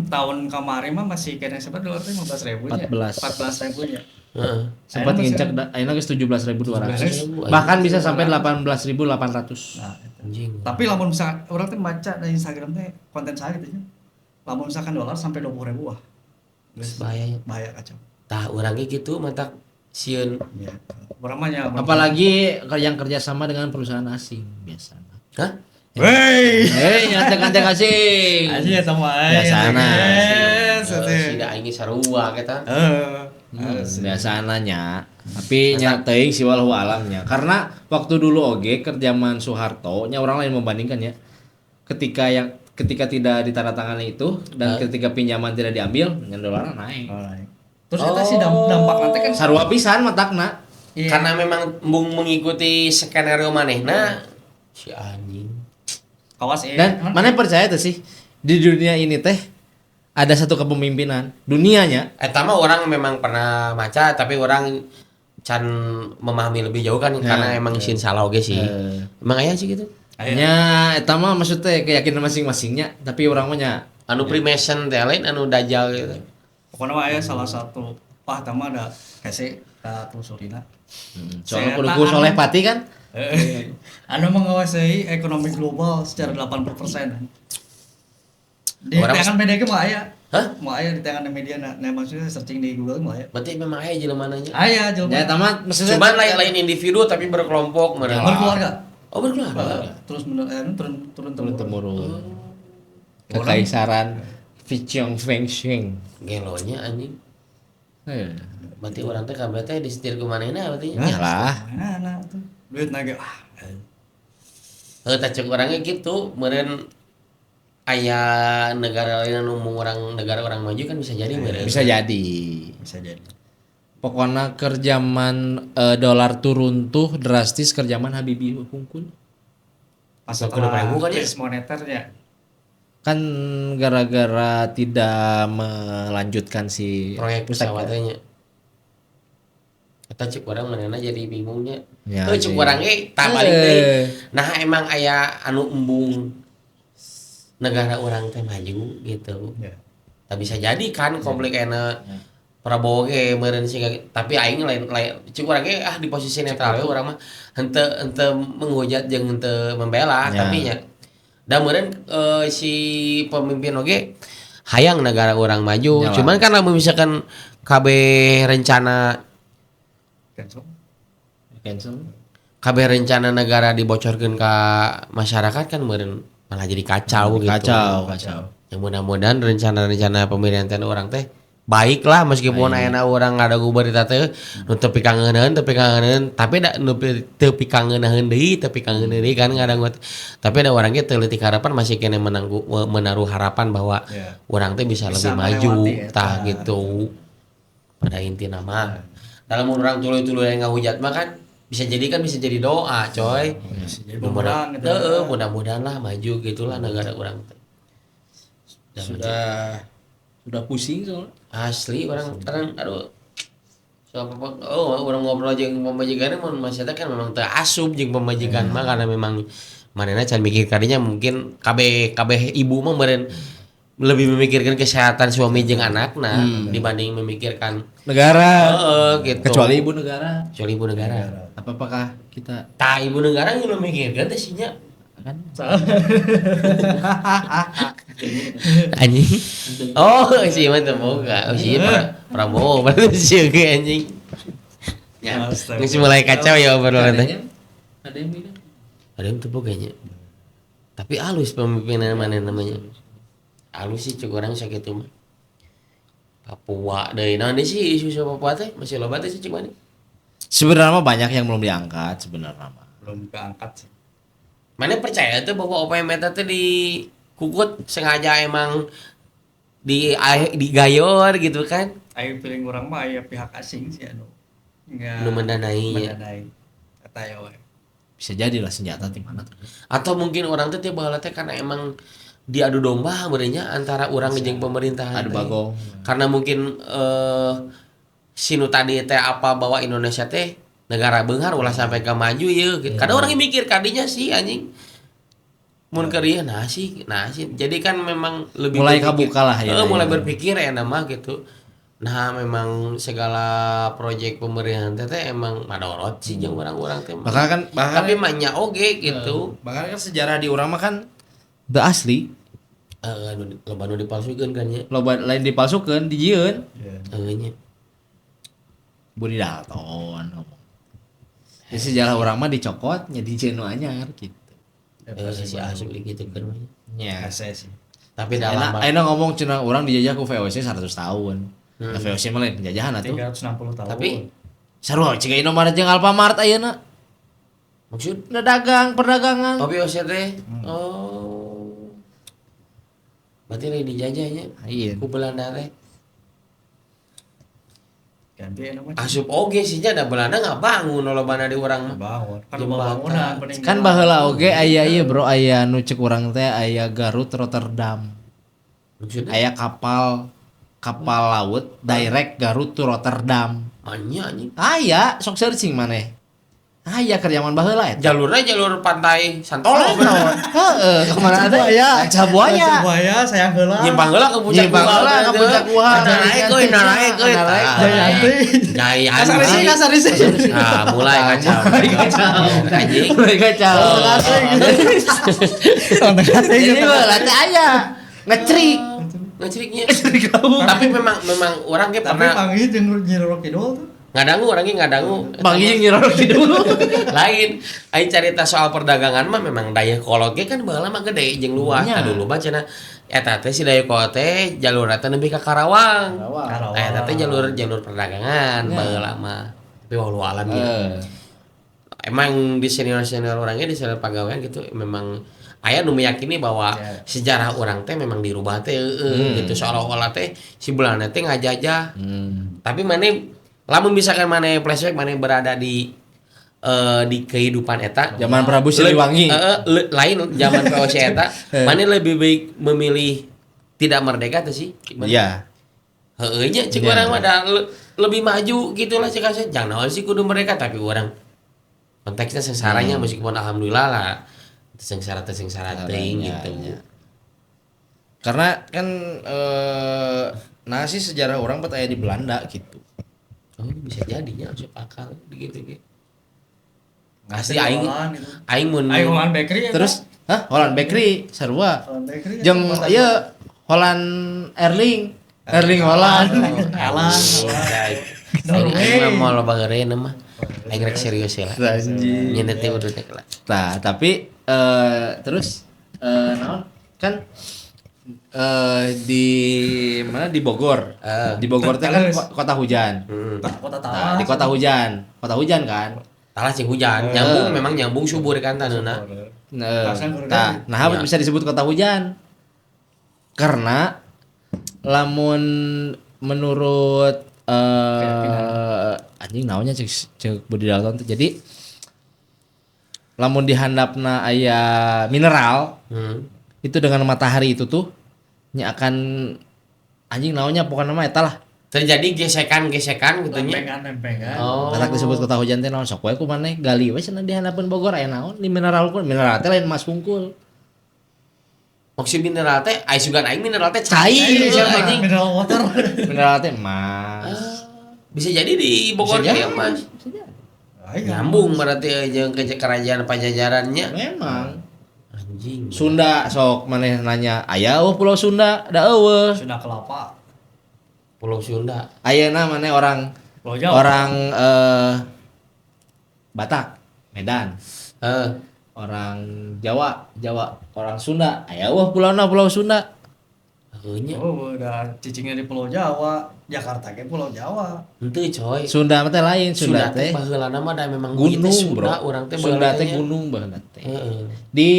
tahun kemarin mah masih kena seberapa dolar teh 15.000 nya. 14.000 nya. Heeh. Sempat ngincak ayeuna geus 17.200. Bahkan bisa sampai 18.800. Nah, itu. Anjing. Tapi lamun misalkan urang teh baca di Instagram teh konten saya gitu nya. Lamun misalkan dolar sampai 20.000 wah. Geus bahaya. Bahaya kacau. Tah urang ge kitu matak sieun. Iya. Urang mah nya Apalagi yang kerjasama dengan perusahaan asing biasanya. Hah? Wey. Hei, nyantek-nyantek asing. Anjing eta mah. Biasana. Sida aing sarua eta. Heeh. Biasana nya. Tapi nya teuing sih walau alamnya. Karena waktu dulu oge keur zaman Soeharto nya orang lain membandingkan ya. Ketika tidak ditandatangani itu dan ketika pinjaman tidak diambil, ngan dolarna naik. Oh, naik. Terus eta sih dampak nanti kan sarua pisan matakna. Iya. Karena memang embung mengikuti skenario manehna si anjing. Kawas Dan mana percaya tuh sih di dunia ini teh ada satu kepemimpinan dunianya. Eta mah orang memang pernah maca tapi orang can memahami lebih jauh kan karena emang sin salah oge sih. Emang aya sih gitu. Nya eta mah maksudnya keyakinan masing-masingnya tapi orang mah nya anu Freemason teh lain anu dajjal gitu. Pokoknya mah aya salah satu wah eta mah ada hese ka telusurina. Soalnya kudu soleh pati kan. Anu menguasai ekonomi global secara 80%. Di tangan media ge mah aya. Hah? Mah aya di tangan media nah maksudnya searching di Google mah aya. Berarti memang aya jelema nanya. Aya jelema. Ya eta mah maksudnya cuman lain individu tapi berkelompok mereka. Berkeluarga. Oh berkeluarga. Terus turun temurun. Kekaisaran Fiqiong Feng Sheng. Gelonya anjing. Berarti orang teh kabeh teh disetir ku manehna berarti. Yalah. Nah, tuh. Duit nage ah. Heuh tah ceuk urang ge kitu meureun aya negara lain anu orang negara orang maju kan bisa jadi meureun. Bisa jadi. Bisa jadi. Pokona keur zaman dolar turun tuh drastis keur zaman Habibie hungkul. Pas setelah krisis moneternya. Kan gara-gara tidak melanjutkan si proyek pesawatnya. Eta cek urang manehna jadi bingungnya. Heuh cek urang ge tah balik deui. Nah emang aya anu embung negara urang teh maju gitu. Ya. Tah bisa jadi kan konflik ena Prabowo ge meureun sih tapi aing lain cek urang ge ah di posisi netral we urang mah henteu menghujat jeung henteu membela tapi nya da meureun si pemimpin oge hayang negara urang maju. Yalah. Cuman kan lamun misalkan KB rencana cancel KB rencana negara dibocorkeun ka masyarakat kan meureun malah jadi kacau gitu. Kacau. Ya mudah-mudahan rencana-rencana pemerintahan orang teh baiklah meskipun ayeuna urang ngadagu berita teh nu teu pikangeunaheun tapi da nu teu pikangeunaheun deui kan ngadangu tapi ada urang ge teu leutik harapan masih kene menaruh harapan bahwa urang teh bisa lebih maju tah gitu pada intina mah dalam urang tuluy-tuluy yang ngahujat mah kan bisa jadi doa coy. Heeh, mudah-mudahan lah maju gitulah negara urang teh. Sudah pusing soalnya. Asli orang aduh. So apa orang ngobrol jeung pamajikan mun maksudnya kan memang teu asup jeung pamajikan mah karena memang manehna can mikir kadinya mungkin kabeh ibu mah meureun lebih memikirkan kesehatan suami jeung anakna dibanding memikirkan negara. Gitu. Kecuali ibu negara. Kecuali ibu negara. Apakah kita tah ibu negara nu mikirkeun teh sia kan? Anjing. Oh, si mah teu boga. Oh, si Prabowo berarti si ge anjing. Ya, geus mulai kacau ya obrolan teh. Ada yang bilang. Ada yang teu boga nya. Tapi halus pemimpinan mana namanya. Halus sih cek urang sakitu mah. Papua deui naon deui sih isu Papua teh masih loba teh sih cek mana? Sebenarnya mah banyak yang belum diangkat sebenarnya mah. Belum keangkat sih. Mana percaya tuh bahwa OPM eta teh dikukut sengaja emang di digayor gitu kan? Ayo feeling urang mah aya pihak asing sih anu. Nu mendanai. Mendanai. Eta ya we. Bisa jadi lah senjata di mana tuh. Atau mungkin urang teh tiap baheula teh karena emang diadu domba benernya antara urang jeung pemerintahan Adu teh. Bagong. Karena mungkin si nu tadi teh apa bahwa Indonesia teh negara beunghar ulah sampai ke maju ye gitu. Karena orang mikir kadinya sih anjing. Mun keur ieu nah sih, nah sih. Jadi kan memang lebih Mulai berpikir- kabuka lah ya, mulai ya. Berpikir ya nama gitu. Nah, memang segala proyek pemerintahan teh teh emang madorot sih jeung urang-urang teh. Bahkan kan bahkan Tapi mah nya oge gitu. Bahkan kan sejarah di urang mah kan teu asli. Anu loba nu dipalsukeun kan nya. Loba lain dipalsukeun, dijieun. Heuh nya. Budi Dalton ngomong. Jadi sejarah urang mah dicokot nya dijieun nu anyar gitu. Si asup digitukeun mah. Nya. Hese sih. Tapi dalam Ayeuna ngomong cenah urang dijajah ku VOC 100 tahun. Nah, VOC mah lain penjajahan atuh. 360 tahun. Tapi Sarua ciga Indomaret jeung Alfamart ayeuna. Maksud Udah dagang, perdagangan. Oh, VOC teh. Oh. Berarti lain dijajahnya Iya. ku Belanda teh. Ganti enak mah. Asup oge sih nya da Belanda nggak bangun lolobana di urang mah. Bangun. Kan Jembatan. bangunan peninggalan. Kan baheula oge aya ieu bro, aya nu cek urang teh aya Garut Rotterdam. Maksudnya Aya kapal kapal laut direct Garut to Rotterdam. Anya anjing. Aya, sok searching maneh. Aya keur zaman baheula eta. Jalurnya jalur pantai Santolo bener. Heeh, kemana ada? Buaya. Ranca Buaya. Buaya sayang heula. Nyimpang heula ke puncak Nyimpang heula ke puncak guha. Naraek euy, naraek euy. Naraek. Jayanti. Jayanti. Kasarisi, kasarisi. Ah, mulai kacau. Mulai kacau. Anjing. Mulai kacau. Jadi baheula teh aya ngecrik. Ngeceriknya. Tapi memang memang orang ge Tapi pernah panggil jeung Nyi Roro Kidul tuh. Ngadangu orang ge ngadangu. Panggil Nyi Roro Kidul. Lain, aing carita soal perdagangan mah memang Dayeuhkolot ge kan baheula mah gede jeung luas. Nya. Nah, dulu mah cenah eta teh si Dayeuhkolot teh jalurna teh nepi ka Karawang. Karawang. Nah, eta teh jalur jalur perdagangan Nya. Baheula mah. Tapi wallahu alam ya. Eh. Emang di senior-senior orangnya di senior pagawean gitu memang aya nu meyakini bahwa Ya. sejarah orang teh memang dirubah teh eueuh gitu seolah-olah teh si Belanda teh ngajajah. Tapi maneh lamun misalkan maneh flashback maneh berada di kehidupan eta Zaman Prabu Siliwangi. Lain zaman VOC eta maneh lebih baik memilih tidak merdeka tuh sih. Gimana? Iya. Heeh nya cek Iya. urang mah da lebih maju gitu lah cek asa jangan naon sih kudu mereka tapi urang konteksnya sengsaranya meskipun alhamdulillah lah sengsara teh sengsara teuing Iya, gitu. iya. Karena kan nah sih sejarah orang bet aya di Belanda gitu. Oh, bisa jadinya masuk akal gitu gitu. Asli aing Holland gitu. Aing mun Aing Holland Bakery ya, Terus, hah, Holland Bakery sarua. Holland Bakery ya, Jeung kota ieu Holland Erling, Erling Holland. Alan. Aing aing mah moal loba ngeureun mah. Aing rek serius ya lah. Anjing. Nyeun teh udah teh lah. Nah, tapi terus naon? Kan di mana di Bogor. Di Bogor teh kan Terus. Kota hujan. Kota Nah, Talas. di kota hujan. Kota hujan kan. Talas sih hujan, nyambung memang nyambung subur kan taneuhna. Nah, Talasnya kurang. nah, nah Ya. bisa disebut kota hujan. Karena lamun menurut anjing naonnya cek cek Budi Dalton tuh. Jadi lamun dihandapna aya mineral itu dengan matahari itu tuh nya akan anjing naonnya pokoknya mah eta lah. Terjadi gesekan-gesekan gitu nya. Lempengan, lempengan. Oh. Katak disebut kota hujan teh naon sok wae ku maneh gali we cenah dihandapeun Bogor aya naon di mineral ku mineral teh lain emas hungkul. Maksud mineral teh, ai sugan aing mineral teh Cai, cair siapa? anjing. Mineral water. Mineral teh emas. Bisa jadi di Bogor Bisa ge jadi. emas. Bisa jadi. Ayo. Nyambung berarti jeung ke kerajaan Pajajarannya. Memang. Anjing. Sunda sok maneh nanya aya eueuh Pulau Sunda da eueuh. Sunda Kelapa. Pulau Sunda. Ayeuna maneh orang Pulau Jawa. orang Batak, Medan, orang Jawa, Jawa, orang Sunda. Aya eueuh pulauna Pulau Sunda. Heuh nya. Oh, udah cicingnya di Pulau Jawa, Jakarta ke Pulau Jawa. Henteu coy. Sunda mah teh lain, Sunda Sunda teh teh baheulana mah da memang ieu teh gunung, Sunda, Bro. urang teh Sunda teh baheulana nya. gunung baheula teh. Heeh. Di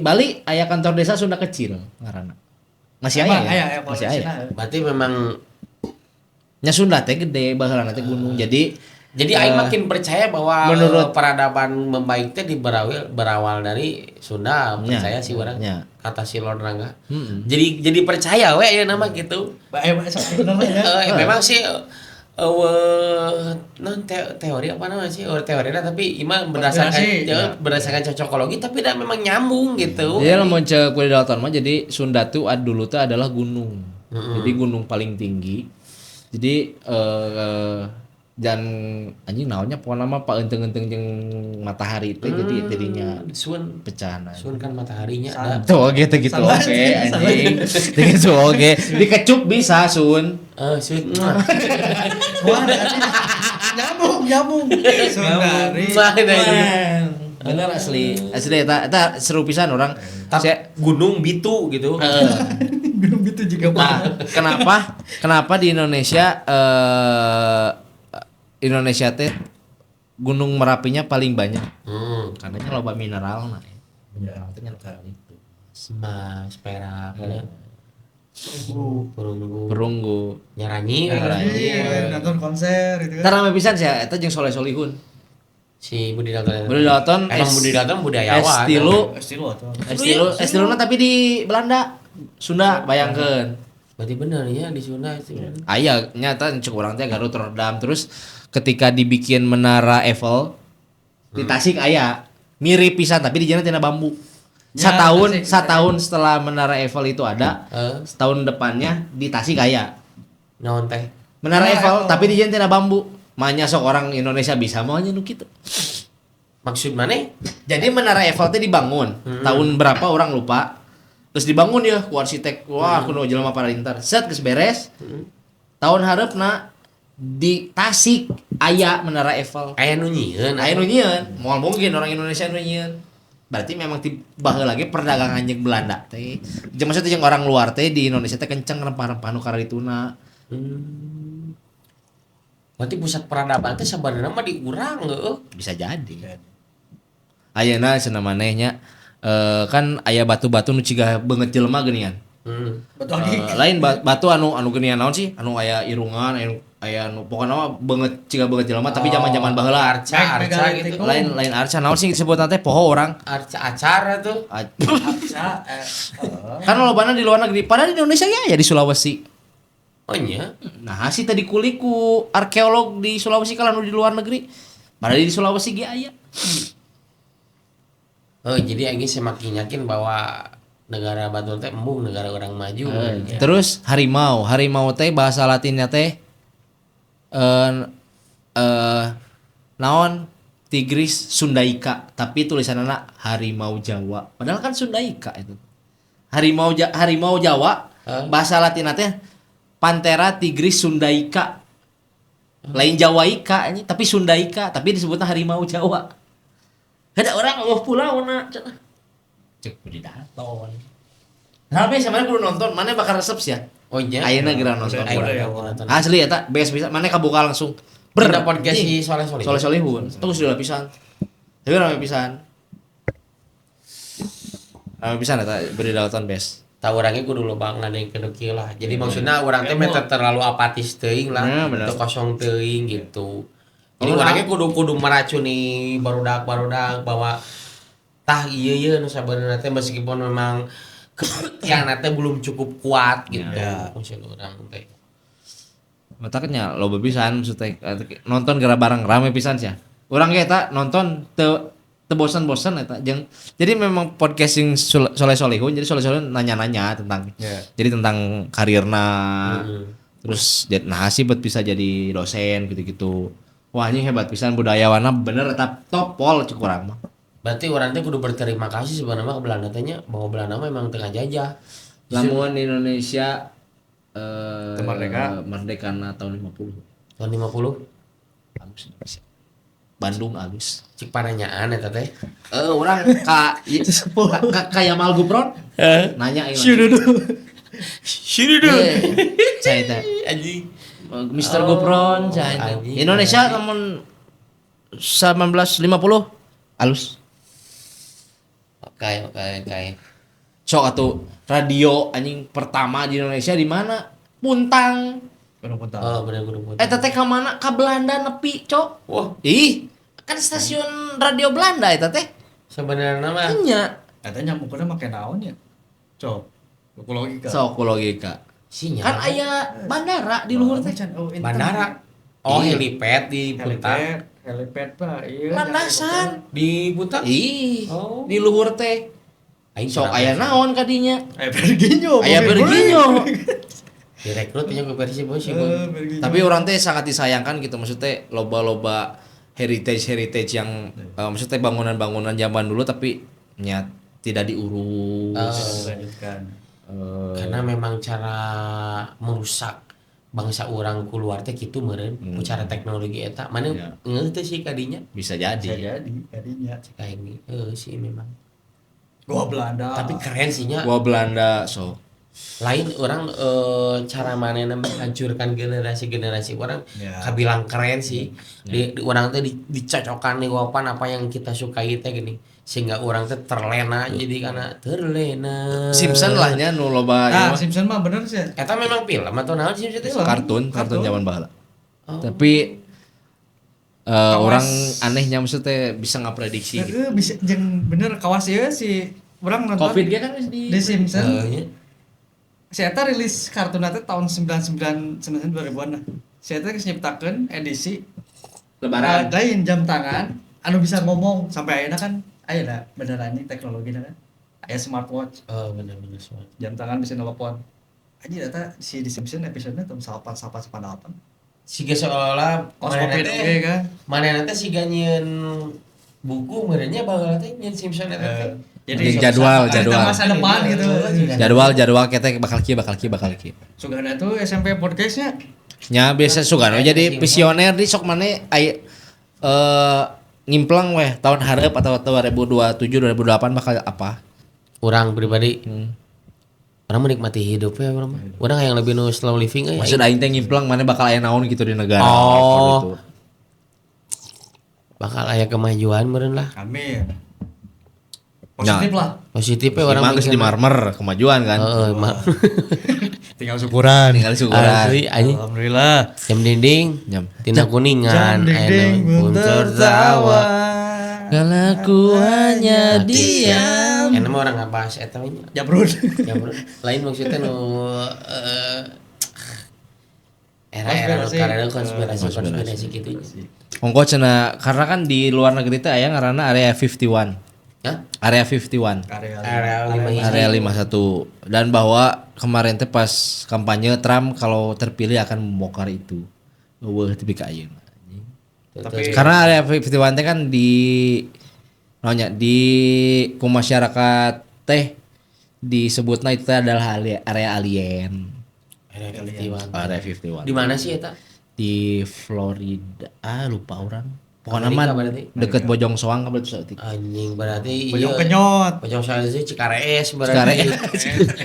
Bali aya kantor desa Sunda kecil ngaranna. Masih aya Emang ya? aya, aya, Masih aya. Sina. Berarti memang Nya Sunda teh gede baheulana teh gunung. Jadi Jadi aing makin percaya bahwa menurut peradaban membaik teh berawal dari Sunda, percaya sih orang. Ya. Kata si Lord Rangga. Jadi percaya we ya nama gitu. Bae bae sok bener ya. Memang sih non teori apa namanya sih? Teori lah, tapi ima berdasarkan ya, berdasarkan cocokologi tapi dah memang nyambung gitu. Jadi lamun ceuk Budi Dalton mah jadi Sunda tuh dulu tuh adalah gunung. Jadi gunung paling tinggi. Jadi dan anjing naonnya pokona mah paeunteung-eunteung jeung matahari teh jadi jadinya sun pecahna. Sun kan mataharinya ada. Tuh gitu oke anjing. Gitu oke. Dikecup bisa sun. Sun. Wah, nyambung. Sundari. Bener asli. Asli eta seru pisan orang. Tapi gunung Bitu gitu. Gunung Bitu juga. Nah, kenapa di Indonesia Indonesia teh Gunung Merapinya paling banyak. Karena loba mineral nah. Mineral teh nya itu. Emas, perak, perunggu. Perunggu. Nyaranyi, nonton konser gitu kan. Tah rame pisan sia eta jeung Soleh Solihun. Si Budi Dalton. Budi Dalton. Emang Budi Dalton budayawan. S3. S3 tapi di Belanda. Sunda bayangkeun. Berarti bener ya di Sunda itu. Aya nyata cek urang teh Garut Rotterdam terus ketika dibikin Menara Eiffel di Tasik aya mirip pisan tapi di tina bambu. Ya, setahun setelah Menara Eiffel itu ada, setahun depannya di Tasik aya. Naon teh? Menara Eiffel tapi di tina bambu. Manya sok orang Indonesia bisa mau nya nu kitu. Maksud maneh? Jadi Menara Eiffel teh dibangun tahun berapa orang lupa. Terus dibangun ya ku arsitek, wah kuno jelema parintar. Set geus beres. Tahun hareupna di Tasik aya Menara Eiffel. Aya nu nyieun, aya nu nyieun. Moal mungkin orang Indonesia nu nyieun. Berarti memang baheula lagi perdagangan jeung Belanda teh. Jeung maksudnya jeung orang luar teh di Indonesia teh kenceng rempah-rempah nu karituna. Berarti pusat peradaban teh sabarna mah di urang heueuh. Bisa jadi. Ayeuna cenah maneh nya kan aya batu-batu nu ciga beungeut jelema geuningan. Batu akik. Lain batu anu geuningan naon sih? Anu aya irungan, aya anu pokona mah beungeut ciga beungeut jelema tapi zaman-zaman baheula arca gitu. Lain arca naon sih disebutna teh poho urang. Arca acara tuh. Arca Kan lobana di luar negeri, padahal di Indonesia ge aya di Sulawesi. Oh nya. Nah, sih tadi kulik ku arkeolog di Sulawesi kalau di luar negeri. Padahal di Sulawesi ge aya. Oh, jadi aing semakin yakin bahwa negara Batur teh embung negara orang maju. Ya. Terus harimau teh bahasa Latinnya teh naon Tigris Sundaika, tapi tulisanna harimau Jawa. Padahal kan Sundaika itu. Harimau Jawa bahasa Latinnya teh Panthera tigris Sundaika. Lain Jawaika tapi Sundaika, tapi disebutnya harimau Jawa. Ada orang eueuh pulau na cenah. Cek Budi Dalton. Nah, tapi mana kudu nonton, mana bakal resep sih ya? Oh iya. Ayeuna geura nonton. Asli eta best bisa, mana kabuka langsung. Ber podcast si Soleh Solihun. Soleh Solihun. Terus udah pisan. Tapi rame pisan. Rame pisan eta Budi Dalton best. Tahu orangnya kudu loba ngadengkeun kieu lah. Jadi maksudnya urang teh terlalu apatis teuing lah, teu kosong teuing gitu. Jadi orangnya kudu meracuni barudak bahwa tah ieu nu sabenerna teh meskipun memang yang teh belum cukup kuat gitu. Ya. Maksud urang teh. Mataknya loba pisan maksud teh nonton gara bareng rame pisan sia. Urang ge eta nonton teu bosan-bosan eta jeung jadi memang podcasting Soleh Solihun jadi Soleh Solihun nanya-nanya tentang jadi tentang karirna. Terus nah sih buat bisa jadi dosen gitu-gitu. Wah ini hebat pisan budayawana bener eta top pol cek urang mah. Berarti urang teh kudu berterima kasih sebenarnya ke Belanda teh nya bahwa Belanda mah memang tengah jajah. Lamun Indonesia merdeka merdekana tahun 50. Tahun 50? Alus Indonesia. Bandung alus. Cik pananyaan eta teh. Urang ka ka Yamal Gupron nanya ieu. Syududu. Saya teh. Anjing. Mr. Gupron, saya Indonesia namun 1950 alus. Oke. Sok atuh radio anjing pertama di Indonesia di mana? Puntang. Gunung Puntang. Oh, bener Gunung Puntang. Eta teh ka mana? Ka Belanda nepi, Cok. Wah, Ih, kan stasiun radio Belanda eta teh. Sebenarnya mah Nya. Eta nyambungkeunna make naon ya? Cok. Ku logika. Sok ku logika. Sinyal. Kan aya bandara di luhur teh. Oh, internet. Bandara. Oh, Iya. helipad di Puntang. Helipad, helipad Pak. Iya. Landasan. Di Puntang? Ih, Oh. di luhur teh. Aing Sok pernah aya naon kadinya? Aya Berginyo. Aya Berginyo. Direkrut nya ke Persib sih. Eh, Berginyo. Tapi orang teh sangat disayangkan gitu, maksudnya loba-loba heritage heritage yang maksudnya bangunan-bangunan zaman dulu tapi nya tidak diurus. Lanjutkan. Karena memang cara merusak bangsa orang keluar teh kitu meureun ku cara teknologi eta. Mana Iya. ngeuh teh sih kadinya? Bisa jadi. Bisa jadi kadinya. Cek aing ge heuh sih memang. Gua Belanda. Tapi keren sih nya. Gua Belanda so. Lain orang cara manehna menghancurkan generasi-generasi orang Ya. kabilang keren sih. Di orang teh dicocokkan nih wapan apa yang kita sukai teh gini sehingga orang teh terlena, jadi karena terlena. Simpson lah nya nu loba Nah, ieu mah. Simpson mah bener sih. Eta memang film atau naon Simpson teh? Film. Kartun, kartun Kartun. zaman baheula. Oh. Tapi Kawas. orang anehnya maksudnya bisa ngaprediksi gitu. Heeh, bisa jeung bener kawas ieu si urang nonton. Covid ge kan geus di di Simpson. Heeh, nya. Si eta rilis kartun teh tahun 99 99 2000-an lah. Si eta geus nyiptakeun edisi Lebaran. Lain jam tangan anu bisa ngomong sampai ayeuna kan aya beneran ini teknologi kan. Aya smartwatch, Oh, bener-bener semua. jam tangan bisa nelpon. Anjir eta si di Simpson episode-nya tahun 88 88. Siga seolah-olah Kos manehna Covid teh oge kan. manehna teh siga nyieun buku meureunnya baheula teh nyieun Simpson eta teh. Jadi Jadi jadwal, cerita jadwal. masa depan gitu. Jadwal jadwal kita bakal kieu, bakal kieu, bakal kieu. Sugana tuh SMP podcastnya. Nya biasa sugano jadi visioner di sok maneh aya ngimplang weh tahun hareup atau 2027 2028 bakal apa? Urang pribadi orang menikmati hidup ya urang mah. Urang yang lebih nu slow living euy. Maksud aing teh ngimplang maneh bakal aya naon gitu di negara. Oh. Gitu. Bakal aya kemajuan meureun lah. Amin. Positif lah. Positif ya orang Emang geus di mikirna. marmer kemajuan kan. Heeh, mah. Tinggal syukuran. Tinggal syukuran. Asli anjing. Alhamdulillah. Jam dinding, Jam. tina kuningan, Jam dinding aya pun pun tertawa. Kalau ku hanya diam. Enak mah orang ngabahas eta we nya. Jabrun. Ya bro, lain maksudnya nu era-era nu Konspirasi. karena konspirasi konspirasi gitu nya. Ongko cenah karena kan di luar negeri teh aya ngaranna Area 51. Hah? Area 51. Area Area lima hiji. Area 51 dan bahwa kemarin teh pas kampanye Trump kalau terpilih akan membongkar itu. Eueuh tepi ka ayeuna. Tapi Karena Area 51 teh kan di naonnya di ku masyarakat teh disebutna itu teh adalah area alien. Area 51. Area 51. Di mana sih eta? Di Florida. Ah, lupa orang. Pokoknya Amerika mah berarti? deket Bojong Soang ka berarti saeutik. Anjing berarti Bojong iya. kenyot. Bojong Soang itu Cikarees berarti.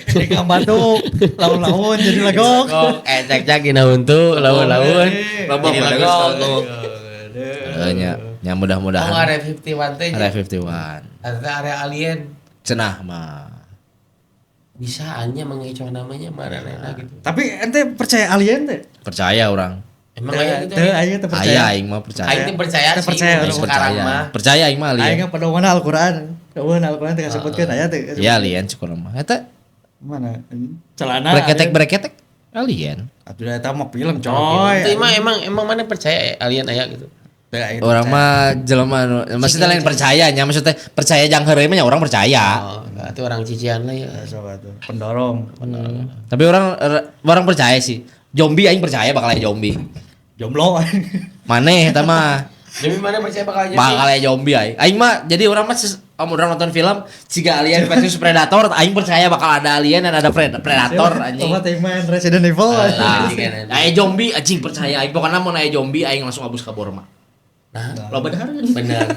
Di Batu, laun-laun jadi legok. Legok. Cek cek dina huntu laun-laun. Lebok, Jadi legok. legok. Eh, nya, nya mudah-mudahan. Oh, area 51 teh. Area 51. Eta area alien. Cenah mah. Bisa anya mengecoh namanya mana gitu. Tapi ente percaya alien teh? Percaya orang. Emang aya gitu. Teu aya teu percaya. Aya aing mah percaya. Aing teh percaya Teu sih. percaya, tapi Aing sekarang percaya. mah. Percaya aing mah alien. Aing pedoman Al-Qur'an. Eueun Al-Qur'an teu kasebutkeun aya teu. Ya alien cukup mah. Eta Mana? Celana. breketek-breketek alien. Atuh da eta mah film coy. Itu emang emang emang mana percaya alien aya gitu. Teu, aing teu Orang percaya. mah jelema anu maksudnya lain percaya nya, maksudnya percaya jang heureuy mah nya orang percaya. Oh, berarti orang cician lah ya. Sok atuh, pendorong. Tapi orang orang percaya sih. Zombie aing percaya bakal aya zombie. Jomblo. Maneh eta mah Jadi mana percaya bakal jadi? bakal aya zombie aing. Aing mah jadi orang mah orang nonton film siga alien versus predator, aing percaya bakal ada alien dan ada predator anjing. Tomat yang main Resident Evil. Nah, Anjing. aya zombie anjing percaya aing pokoknya mun aya zombie aing langsung abus ka Borma. Nah, Loba dahar. bener.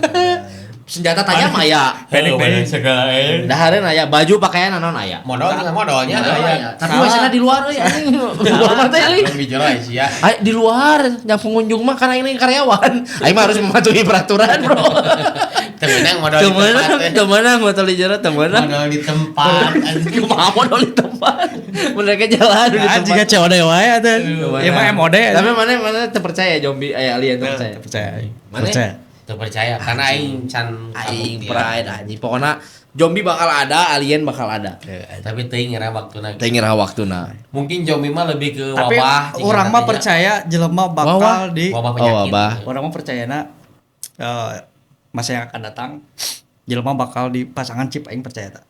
Senjata tajam aya. Pendek Heeh, segala eh. Dahareun aya, baju pakaian naon aya. Modal modalnya aya. Tapi WC-na di luar euy anjing. Di luar mah teh euy. Belum bijero sia. Ay, di luar yang pengunjung mah karena ini karyawan. Aing mah harus mematuhi peraturan, Bro. Teu meunang modal di tempat. Temenang, temenang botol di jero temenang. Modal di tempat. Anjing. Kumaha modal di tempat. Mereka jalan di Ah, tempat. jika COD wae atuh. Ya mah MOD. Tapi mana mana terpercaya zombie aya alien terpercaya. Percaya. Mana? Percaya. Teu percaya karena aing can Aing kabuktian. pride anjing. Pokoknya zombie bakal ada, alien bakal ada. Tapi teuing ngira waktuna. Teu ngira waktuna. Mungkin zombie mah lebih ke Tapi wabah. jika orang mah katanya. percaya jelema bakal Wabah. di Wabah Oh, penyakit. wabah. orang mah percayana masa yang akan datang jelema bakal dipasangan chip aing percaya tak.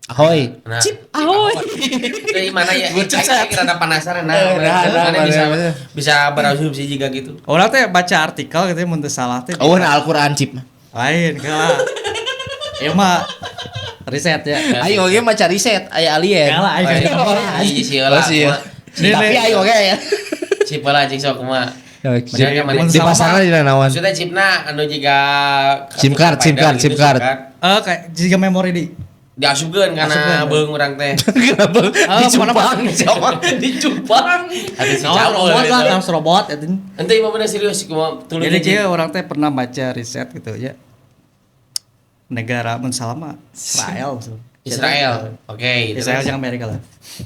Ahoy. Nah, Chip ahoy. Dari mana ya? Bocah. Aing rada penasaran nah. Eh, nah, nah, Mana bisa nah, nah. bisa berasumsi juga gitu. Orang teh baca artikel gitu mun teu salah teh. Oh, nah Al-Qur'an chip mah. Lain kalah. Ieu mah riset ya. Aing oge maca riset aya alien. Kalah aing. Iya sih lah. Oh, sih. Ini- Tapi aing oge ya. Chip lah cik sok kumaha. Di Mana di pasangan di naon? Maksudnya chipna anu jiga SIM card, SIM card, SIM card. Eh kayak jika memori di Diasupkeun kana Asupkeun. beung urang teh. Kenapa? Ah, Dicumpang, siapa? Dicumpang. Hati si Naon, cabul robot lah, gitu. naon robot eta. Ente mah bener serius kumaha tuluy. Jadi kieu orang teh pernah baca riset gitu ya. Negara mun salah mah Israel. Israel. Oke, Israel terus. jeung Amerika lah.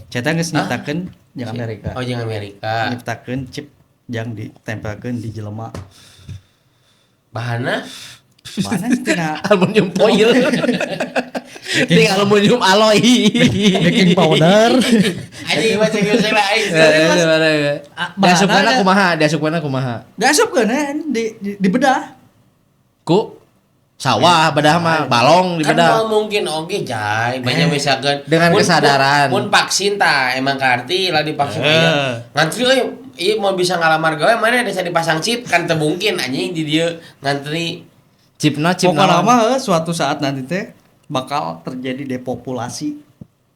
Cetan geus nyiptakeun jeung Amerika. Oh, jeung Amerika. Nyiptakeun chip yang ditempelkeun di jelema. Bahana Mana sih tina Aluminium foil. Ting aluminium alloy. baking powder. anjing mah cek geus lah aing. Diasupkeunna kumaha? Diasupkeunna kumaha? Diasupkeun eh, di dibedah. Ku sawah bedah mah balong di Kan bedah. moal mungkin oge jay, banyak misalkan Dengan kesadaran. Mun vaksin tah emang karti lah divaksin aya. Ngantri euy, ieu mau bisa ngalamar gawe mana desa dipasang chip kan teu mungkin anjing di dieu ngantri. Chipna chip Pokoknya naon? mah suatu saat nanti teh bakal terjadi depopulasi.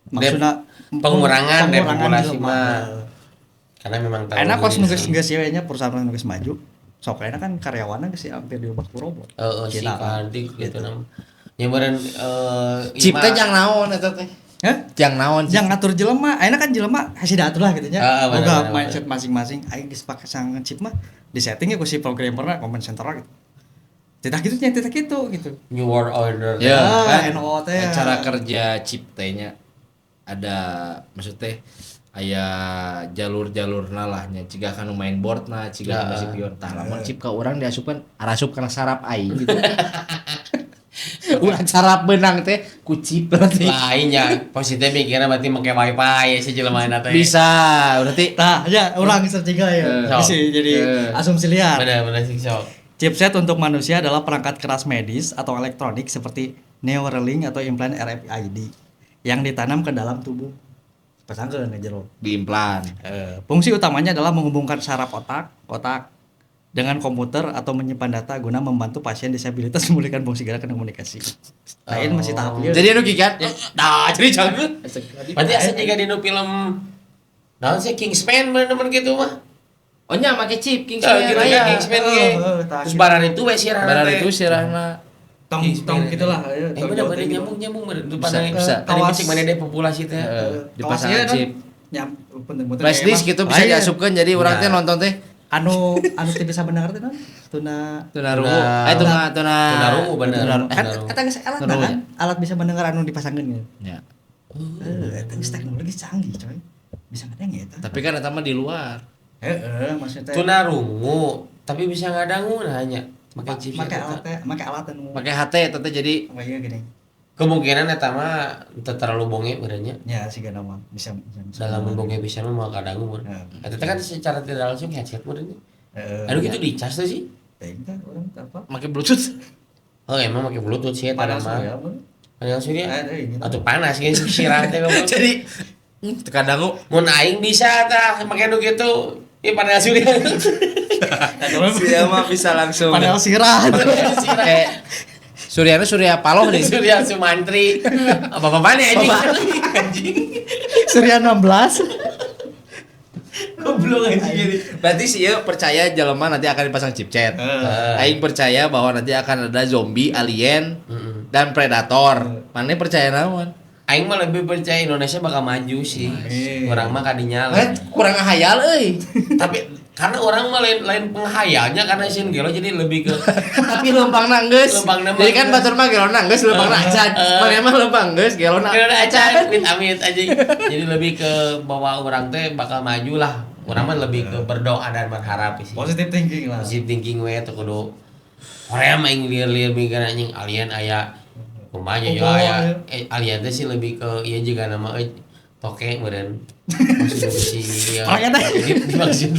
Maksudnya Pengurangan depopulasi jelema. mah. Karena memang tahu. Enak kos nu geus geus ieu nya perusahaan nu geus maju. Sok enak kan karyawanna geus hampir diubah ku robot. Heeh sih Cina kan. karti gitu nam. Nyebaran Chip teh jang naon eta teh? Hah? Jang naon? Yang ngatur jelema, ayeuna kan jelema hese diatur lah gitu nya. Heeh, bener, Boga bener, mindset masing-masing. Aing geus pake sangan chip mah disettingnya ku si programmerna command center gitu. Tidak gitu nya, tidak gitu gitu. New World Order. Ya, Ah, kan? NO teh. Cara kerja chip teh nya ada maksudnya aya jalur-jalurna lah nya ciga kanu main board na ciga kanu si pion tah lamun chip ka urang diasupkeun arasup kana saraf aing gitu. Urang saraf beunang teh ku chip berarti. Lainnya positif mikirnya berarti make wifi ya si jelema teh. Bisa berarti Tah, ya urang searching ya. Sok. Bisa jadi asumsi liar. Bener bener sih sok. Chipset untuk manusia adalah perangkat keras medis atau elektronik seperti Neuralink atau implan RFID yang ditanam ke dalam tubuh. Pasangkeun ke jero. diimplan. Fungsi utamanya adalah menghubungkan saraf otak dengan komputer atau menyimpan data guna membantu pasien disabilitas memulihkan fungsi gerak dan komunikasi. Lain masih tahap liar. Jadi anu kan? Nah, jadi jangan. Berarti asa jiga dinu film naon sih Kingsman bener-bener gitu mah. Oh nya make chip Eh, Kingsman gitu aya. kan Kingsman ge. Eh, tah, Terus gitu. baran itu we sirahna Baran teh. itu sirahna. Tong tong gitulah. Eh bener bener nyambung nyambung bener. Itu Bisa, pada bisa. Tadi Kawas. cek mana deh populasi teh. Dipasangan chip. Ya, penting-penting Flash disk gitu bisa diasupkeun jadi urang teh nonton teh Anu anu teu bisa bener teh non? Tuna tunarungu. Eh tuna tuna Tunarungu bener. Tunarungu. kan Tunarungu. eta geus alat Tunarungu kan? Alat bisa mendengar anu dipasangkeun gitu. Ya. Eta geus teknologi canggih coy. Bisa ngadeng ya eta. Tapi kan eta mah di luar. Heeh, maksudnya Tunarungu tapi bisa ngadangu nah hanya make chip make alat teh, make alat anu. Pakai HT eta teh jadi Kayak gini. Kemungkinan eta mah teu terlalu bonge benernya. Ya sih mah bisa bisa. bisa. Dalam bonge bisa mah moal kadangu mun. Ya. Eta teh kan secara tidak langsung headset benernya. Heeh. Aduh gitu dicas teh sih. Teuing teh urang teh apa? make bluetooth. Oh emang make bluetooth sih eta Panas mah. ya, mun. Panel surya. Eh, ini. Atau panas ge sirah teh goblok. Jadi teu kadangu. Mun aing bisa tah make nu kitu. Ieu panel surya. Sia mah bisa langsung. Panel sirah. Kayak Suryana Surya Paloh deh. Surya Sumantri. Apa-apaan ya anjing? Anjing. Surya 16. Goblok aja jadi. Berarti sih ya percaya jelema nanti akan dipasang chipset. Aing percaya bahwa nanti akan ada zombie, alien, dan predator. Mana percaya naon? Aing mah lebih percaya Indonesia bakal maju sih. Amin. Urang mah kadinya Eh, kurang hayal euy. Tapi karena urang mah lain lain penghayalnya karena sieun gelo, jadi lebih ke Tapi leumpangna geus. Leumpangna mah Jadi kan geus. batur mah gelona geus, leumpangna acan. Mana mah leumpang geus, gelona gelona acan, amit amit aja. Jadi lebih ke bahwa urang teh bakal maju lah. Urang mah lebih ke berdoa dan berharap sih. Positive thinking lah. Positive thinking we tuh kudu. Hoream aing lieur-lieur mikir anjing alien aya kumaha nya Upo, aya ya. Alien teh sih lebih ke ieu juga nama euy toke meureun maksud si ieu. Orang eta. Dimaksud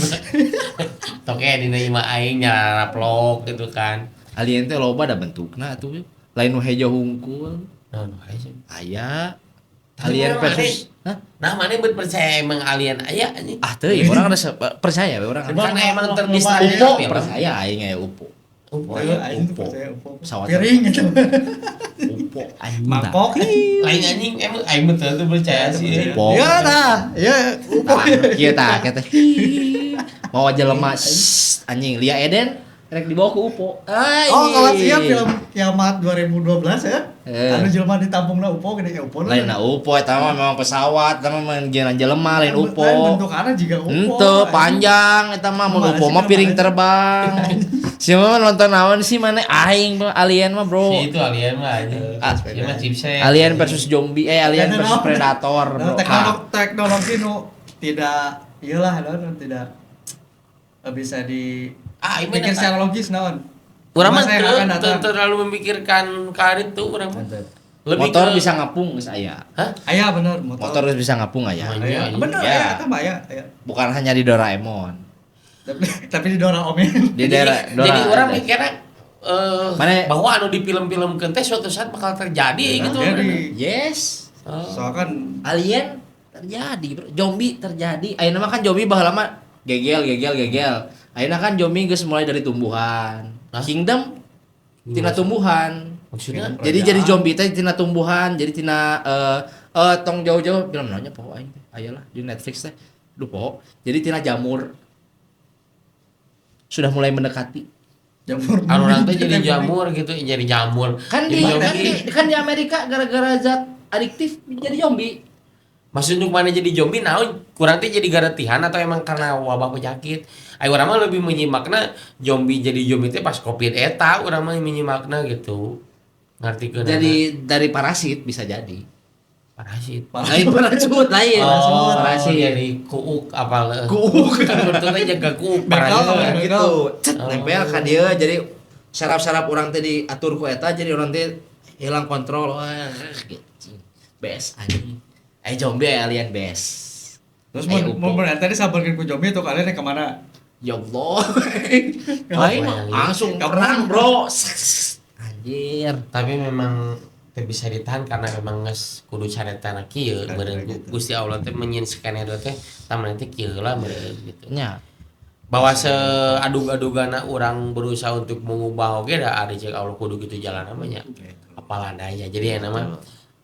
toke dina imah aing nyaraplok gitu kan. Alien teh loba da bentukna atuh. Lain nu hejo hungkul. Nah, nu aya sih. Aya. Tapi Alien orang versus. Hah? Nah, mana bet percaya emang alien aya anjing? Ah teuing urang ada percaya we urang. Karena emang terdistraksi UFO film. percaya aing aya UFO. UFO Ayo, aya. aing tuh Upo. percaya upo. Pesawat. Piring gitu. UFO anjing. Mangkok. Lain anjing emang aing betul tuh percaya sih. Upo. Ya nah, ya upo. Kieu tah kieu teh. Mawa jelema sss, anjing Lia Eden rek dibawa ke UFO. Ay. Oh, kalau siap film Kiamat 2012 ya. Eh. Anu jelema ditampungna UFO gede UFO. Lain na UFO eta mah memang pesawat, eta mah manggilan jelema lain UFO. Lain bentukanna juga UFO. Henteu panjang eta mah mun Mana UFO sih, mah piring mana? terbang. Si mah nonton naon sih mana aing mah alien mah bro. Si itu alien mah anjing. Ah, Ieu mah chipset. Alien versus zombie, eh alien Lain versus naon. predator Nah, bro. Ah, teknologi nu tidak iyalah naon tidak bisa di Ah, ieu mah pikir data. secara logis naon. Urang mah Masa yang akan datang. terlalu memikirkan karir tuh urang mah. Lebih Motor ke bisa ngapung geus aya. Hah? Aya bener motor. Motor geus bisa ngapung aya. Aya. Anjing. Bener Ya. aya eta mah aya aya. Bukan hanya di Doraemon. Tapi di Doraemon. Di daerah Dora. Jadi orang mikirnya Mana- bahwa anu di film-film teh suatu saat bakal terjadi gitu. Jadi Yes. Oh. soalnya kan Alien terjadi, bro. Zombie terjadi. Ayeuna mah kan zombie baheula mah gegel gegel gegel. Ayeuna kan zombie geus mulai dari tumbuhan. Hah? Kingdom tina tumbuhan. Maksudnya Jadi jadi zombie teh tina tumbuhan, jadi tina tong jauh-jauh film naonnya poho aing teh. Aya lah di Netflix teh. Duh poho. Jadi tina jamur. Sudah mulai mendekati. jamur. anu orang teh jadi jamur gitu, jadi jamur. Kan di Jadi kan zombie. di, kan di Amerika gara-gara zat adiktif jadi zombie. Maksud untuk mana jadi zombie naon kurang teh jadi garetihan atau emang karena wabah penyakit? Ayo urang mah lebih menyimakna zombie jadi zombie teh pas Covid eta urang mah menyimakna gitu. Ngerti ke Jadi dari parasit bisa jadi. parasit. Lain parasit, lain. Oh, parasit. jadi kuuk apa Kuuk. Kan bentuknya jaga kuuk Begal, parasit. begal. Gitu. Cet, Oh. nempel ka dieu jadi saraf-saraf urang teh diatur ku eta jadi urang teh hilang kontrol. Wah, gitu. Best anjing. Eh zombie eh, alien best. Terus Eh, mun UFO. mun tadi sabarkeun ku zombie tuh kalian kemana? Ya Allah. Aing mah langsung Kamu- perang, Bro. Anjir. Tapi memang teu bisa ditahan karena memang geus kudu caretana kieu meureun gitu. Gusti Allah teh menyieun skenario teh taman teh kieu lah meureun gitu. Nya. Bahwa seadug-adugana orang berusaha untuk mengubah oge da ada cek Allah kudu gitu jalan namanya. Apalah daya. Jadi ya nama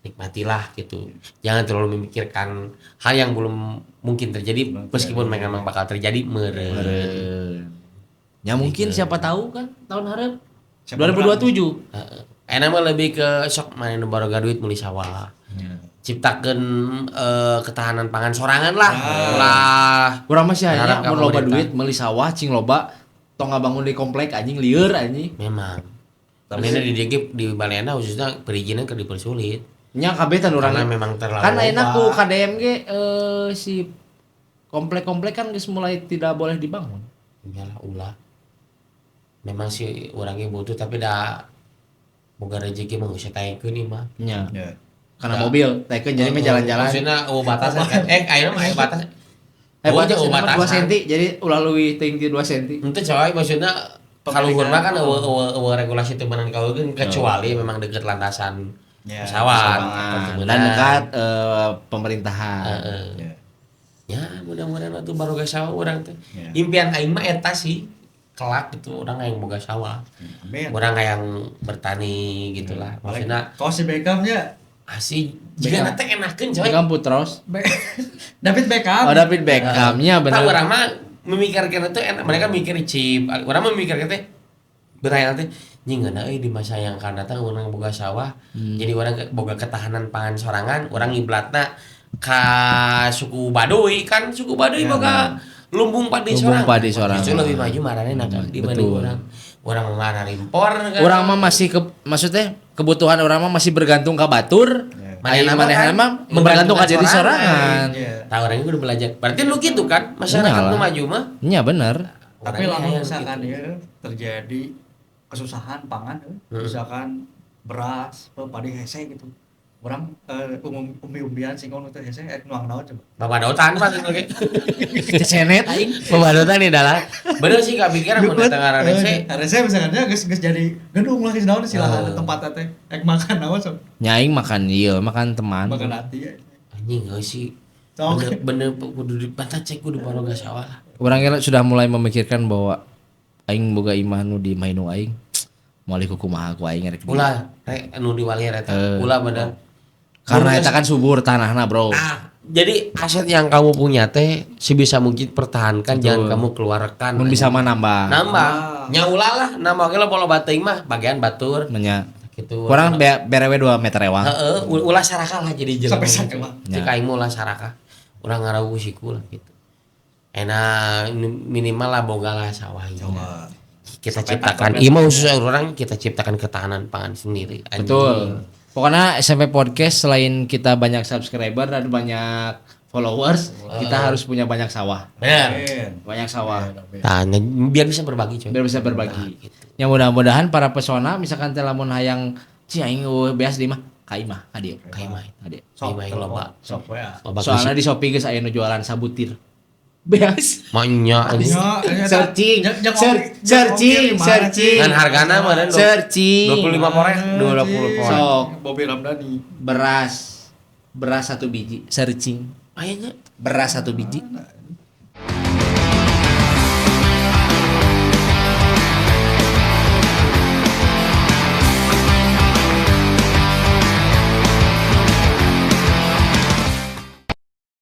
nikmatilah gitu. Jangan terlalu memikirkan hal yang belum mungkin terjadi meskipun memang bakal terjadi meureun. Ya mungkin siapa tahu kan tahun hareup Siapa 2027. Heeh. Enak mah lebih ke sok mana nu baroga duit meuli sawah. Ciptakeun ketahanan pangan sorangan lah. Lah. Urang mah sih Berharap hanya ka mun loba pemerintah. duit meuli sawah cing loba tong ngabangun di komplek anjing lieur anjing. Memang. Tapi di DG di Balena khususnya perizinan keur dipersulit. Nya kabeh tan urang Karena memang terlalu kan ayeuna loba. ku KDM ge si komplek-komplek kan geus mulai tidak boleh dibangun. Iyalah ulah. Memang sih orangnya butuh tapi dah boga rezeki mah geus taekeun ieu mah. Nya. Ya. Karena mobil, taekeun jadi mah jalan-jalan. Maksudna eueuh batasan kan. Ayeuna mah aya batas. Eh, Oh, batas eueuh 2 batasan. cm, jadi ulah leuwih teuing ti 2 cm. Ente coy maksudnya kalau mah kan eueuh eueuh eueuh regulasi teu meunang kaeugeun kecuali memang deket landasan Ya, pesawat Dan dekat pemerintahan. Heeh. Ya. Ya mudah-mudahan atuh baroga sawah urang teh. Ya. Impian aing mah eta sih kelak gitu urang hayang boga sawah. Amin. Urang hayang bertani gitulah. Maksudna Kalau si Beckham nya Asli jika nanti enakeun coy. Beckham Putros. David Beckham. Oh, David Beckhamnya Tah bener. urang mah memikirkan itu enak, mereka mikir chip. Urang mah mikir teh berhayal teh nying ngeunah euy di masa yang akan datang urang boga sawah. Jadi urang boga ketahanan pangan sorangan, urang ngiblatna ka suku Baduy kan suku Baduy boga lumbung padi Lumbung sorangan. padi sorangan. Justru lebih maju maranehna kan dibanding Betul. urang. Urang mah impor kan. Urang mah masih ke maksudnya kebutuhan urang mah masih bergantung ke batur. Ai Manehna mah manehna kan mah bergantung ka diri sorangan. Iya. Tah urang udah belajar. Berarti lu gitu kan masyarakat Iyalah. nu maju mah. Iya bener. Tapi Orangnya lamun hayang misalkan gitu. ya terjadi kesusahan pangan, misalkan beras, padi hese gitu. Orang umum umbi-umbian singkong teh hese nuang naon coba. Babadotan mah oke. Cenet aing. Babadotan di dalam. Bener sih kapikir mun eta ngaran hese. Hese misalkan ya geus geus jadi gedung lah geus naon silahan tempat teh ek makan naon sok. Nya aing makan ieu, makan teman. Makan hati ya. Anjing heuh sih. Sok. Bener bener kudu dipantah cek kudu baroga sawah lah. Urang ge sudah mulai memikirkan bahwa aing boga imah nu di imah indung aing. Moal kumaha ku aing rek. Ulah rek anu di wali eta. Ulah bener. Karena eta kan subur tanahna, Bro. Ah, jadi aset yang kamu punya teh sebisa mungkin pertahankan, jangan kamu keluarkan. Mun bisa mah nambah. Nambah. Nya ulah lah, nambah ge lo bateuing mah bagian batur Menya. gitu. Kurang berewe 2 meter ewang. Heeh, ulah saraka lah jadi jelema. Sampai saraka. Cek aing mah ulah saraka. Urang ngarawu siku lah gitu. Enak minimal lah boga lah sawah gitu. Kita ciptakan, iya mah khusus orang kita ciptakan ketahanan pangan sendiri. Anjing. Betul. Pokoknya SMP Podcast selain kita banyak subscriber dan banyak followers, kita harus punya banyak sawah. Benar. Banyak sawah. Nah, biar bisa berbagi coy. Biar bisa berbagi. Nah, gitu. Ya mudah-mudahan para pesona misalkan teh lamun hayang ci aing eueuh beas di mah ka imah ka dieu. Ka imah. Ka dieu. Sok Imah loba. Sok we. Loba Soalnya di Shopee geus aya nu jualan sabutir. Beas. Manya anjing. Searching, searching, searching. Ngan hargana meureun Searching. 25 poreh, 20 poreh. Sok. Bobby Ramdhani. Beras. Beras satu biji, searching. Ayahnya Beras satu biji.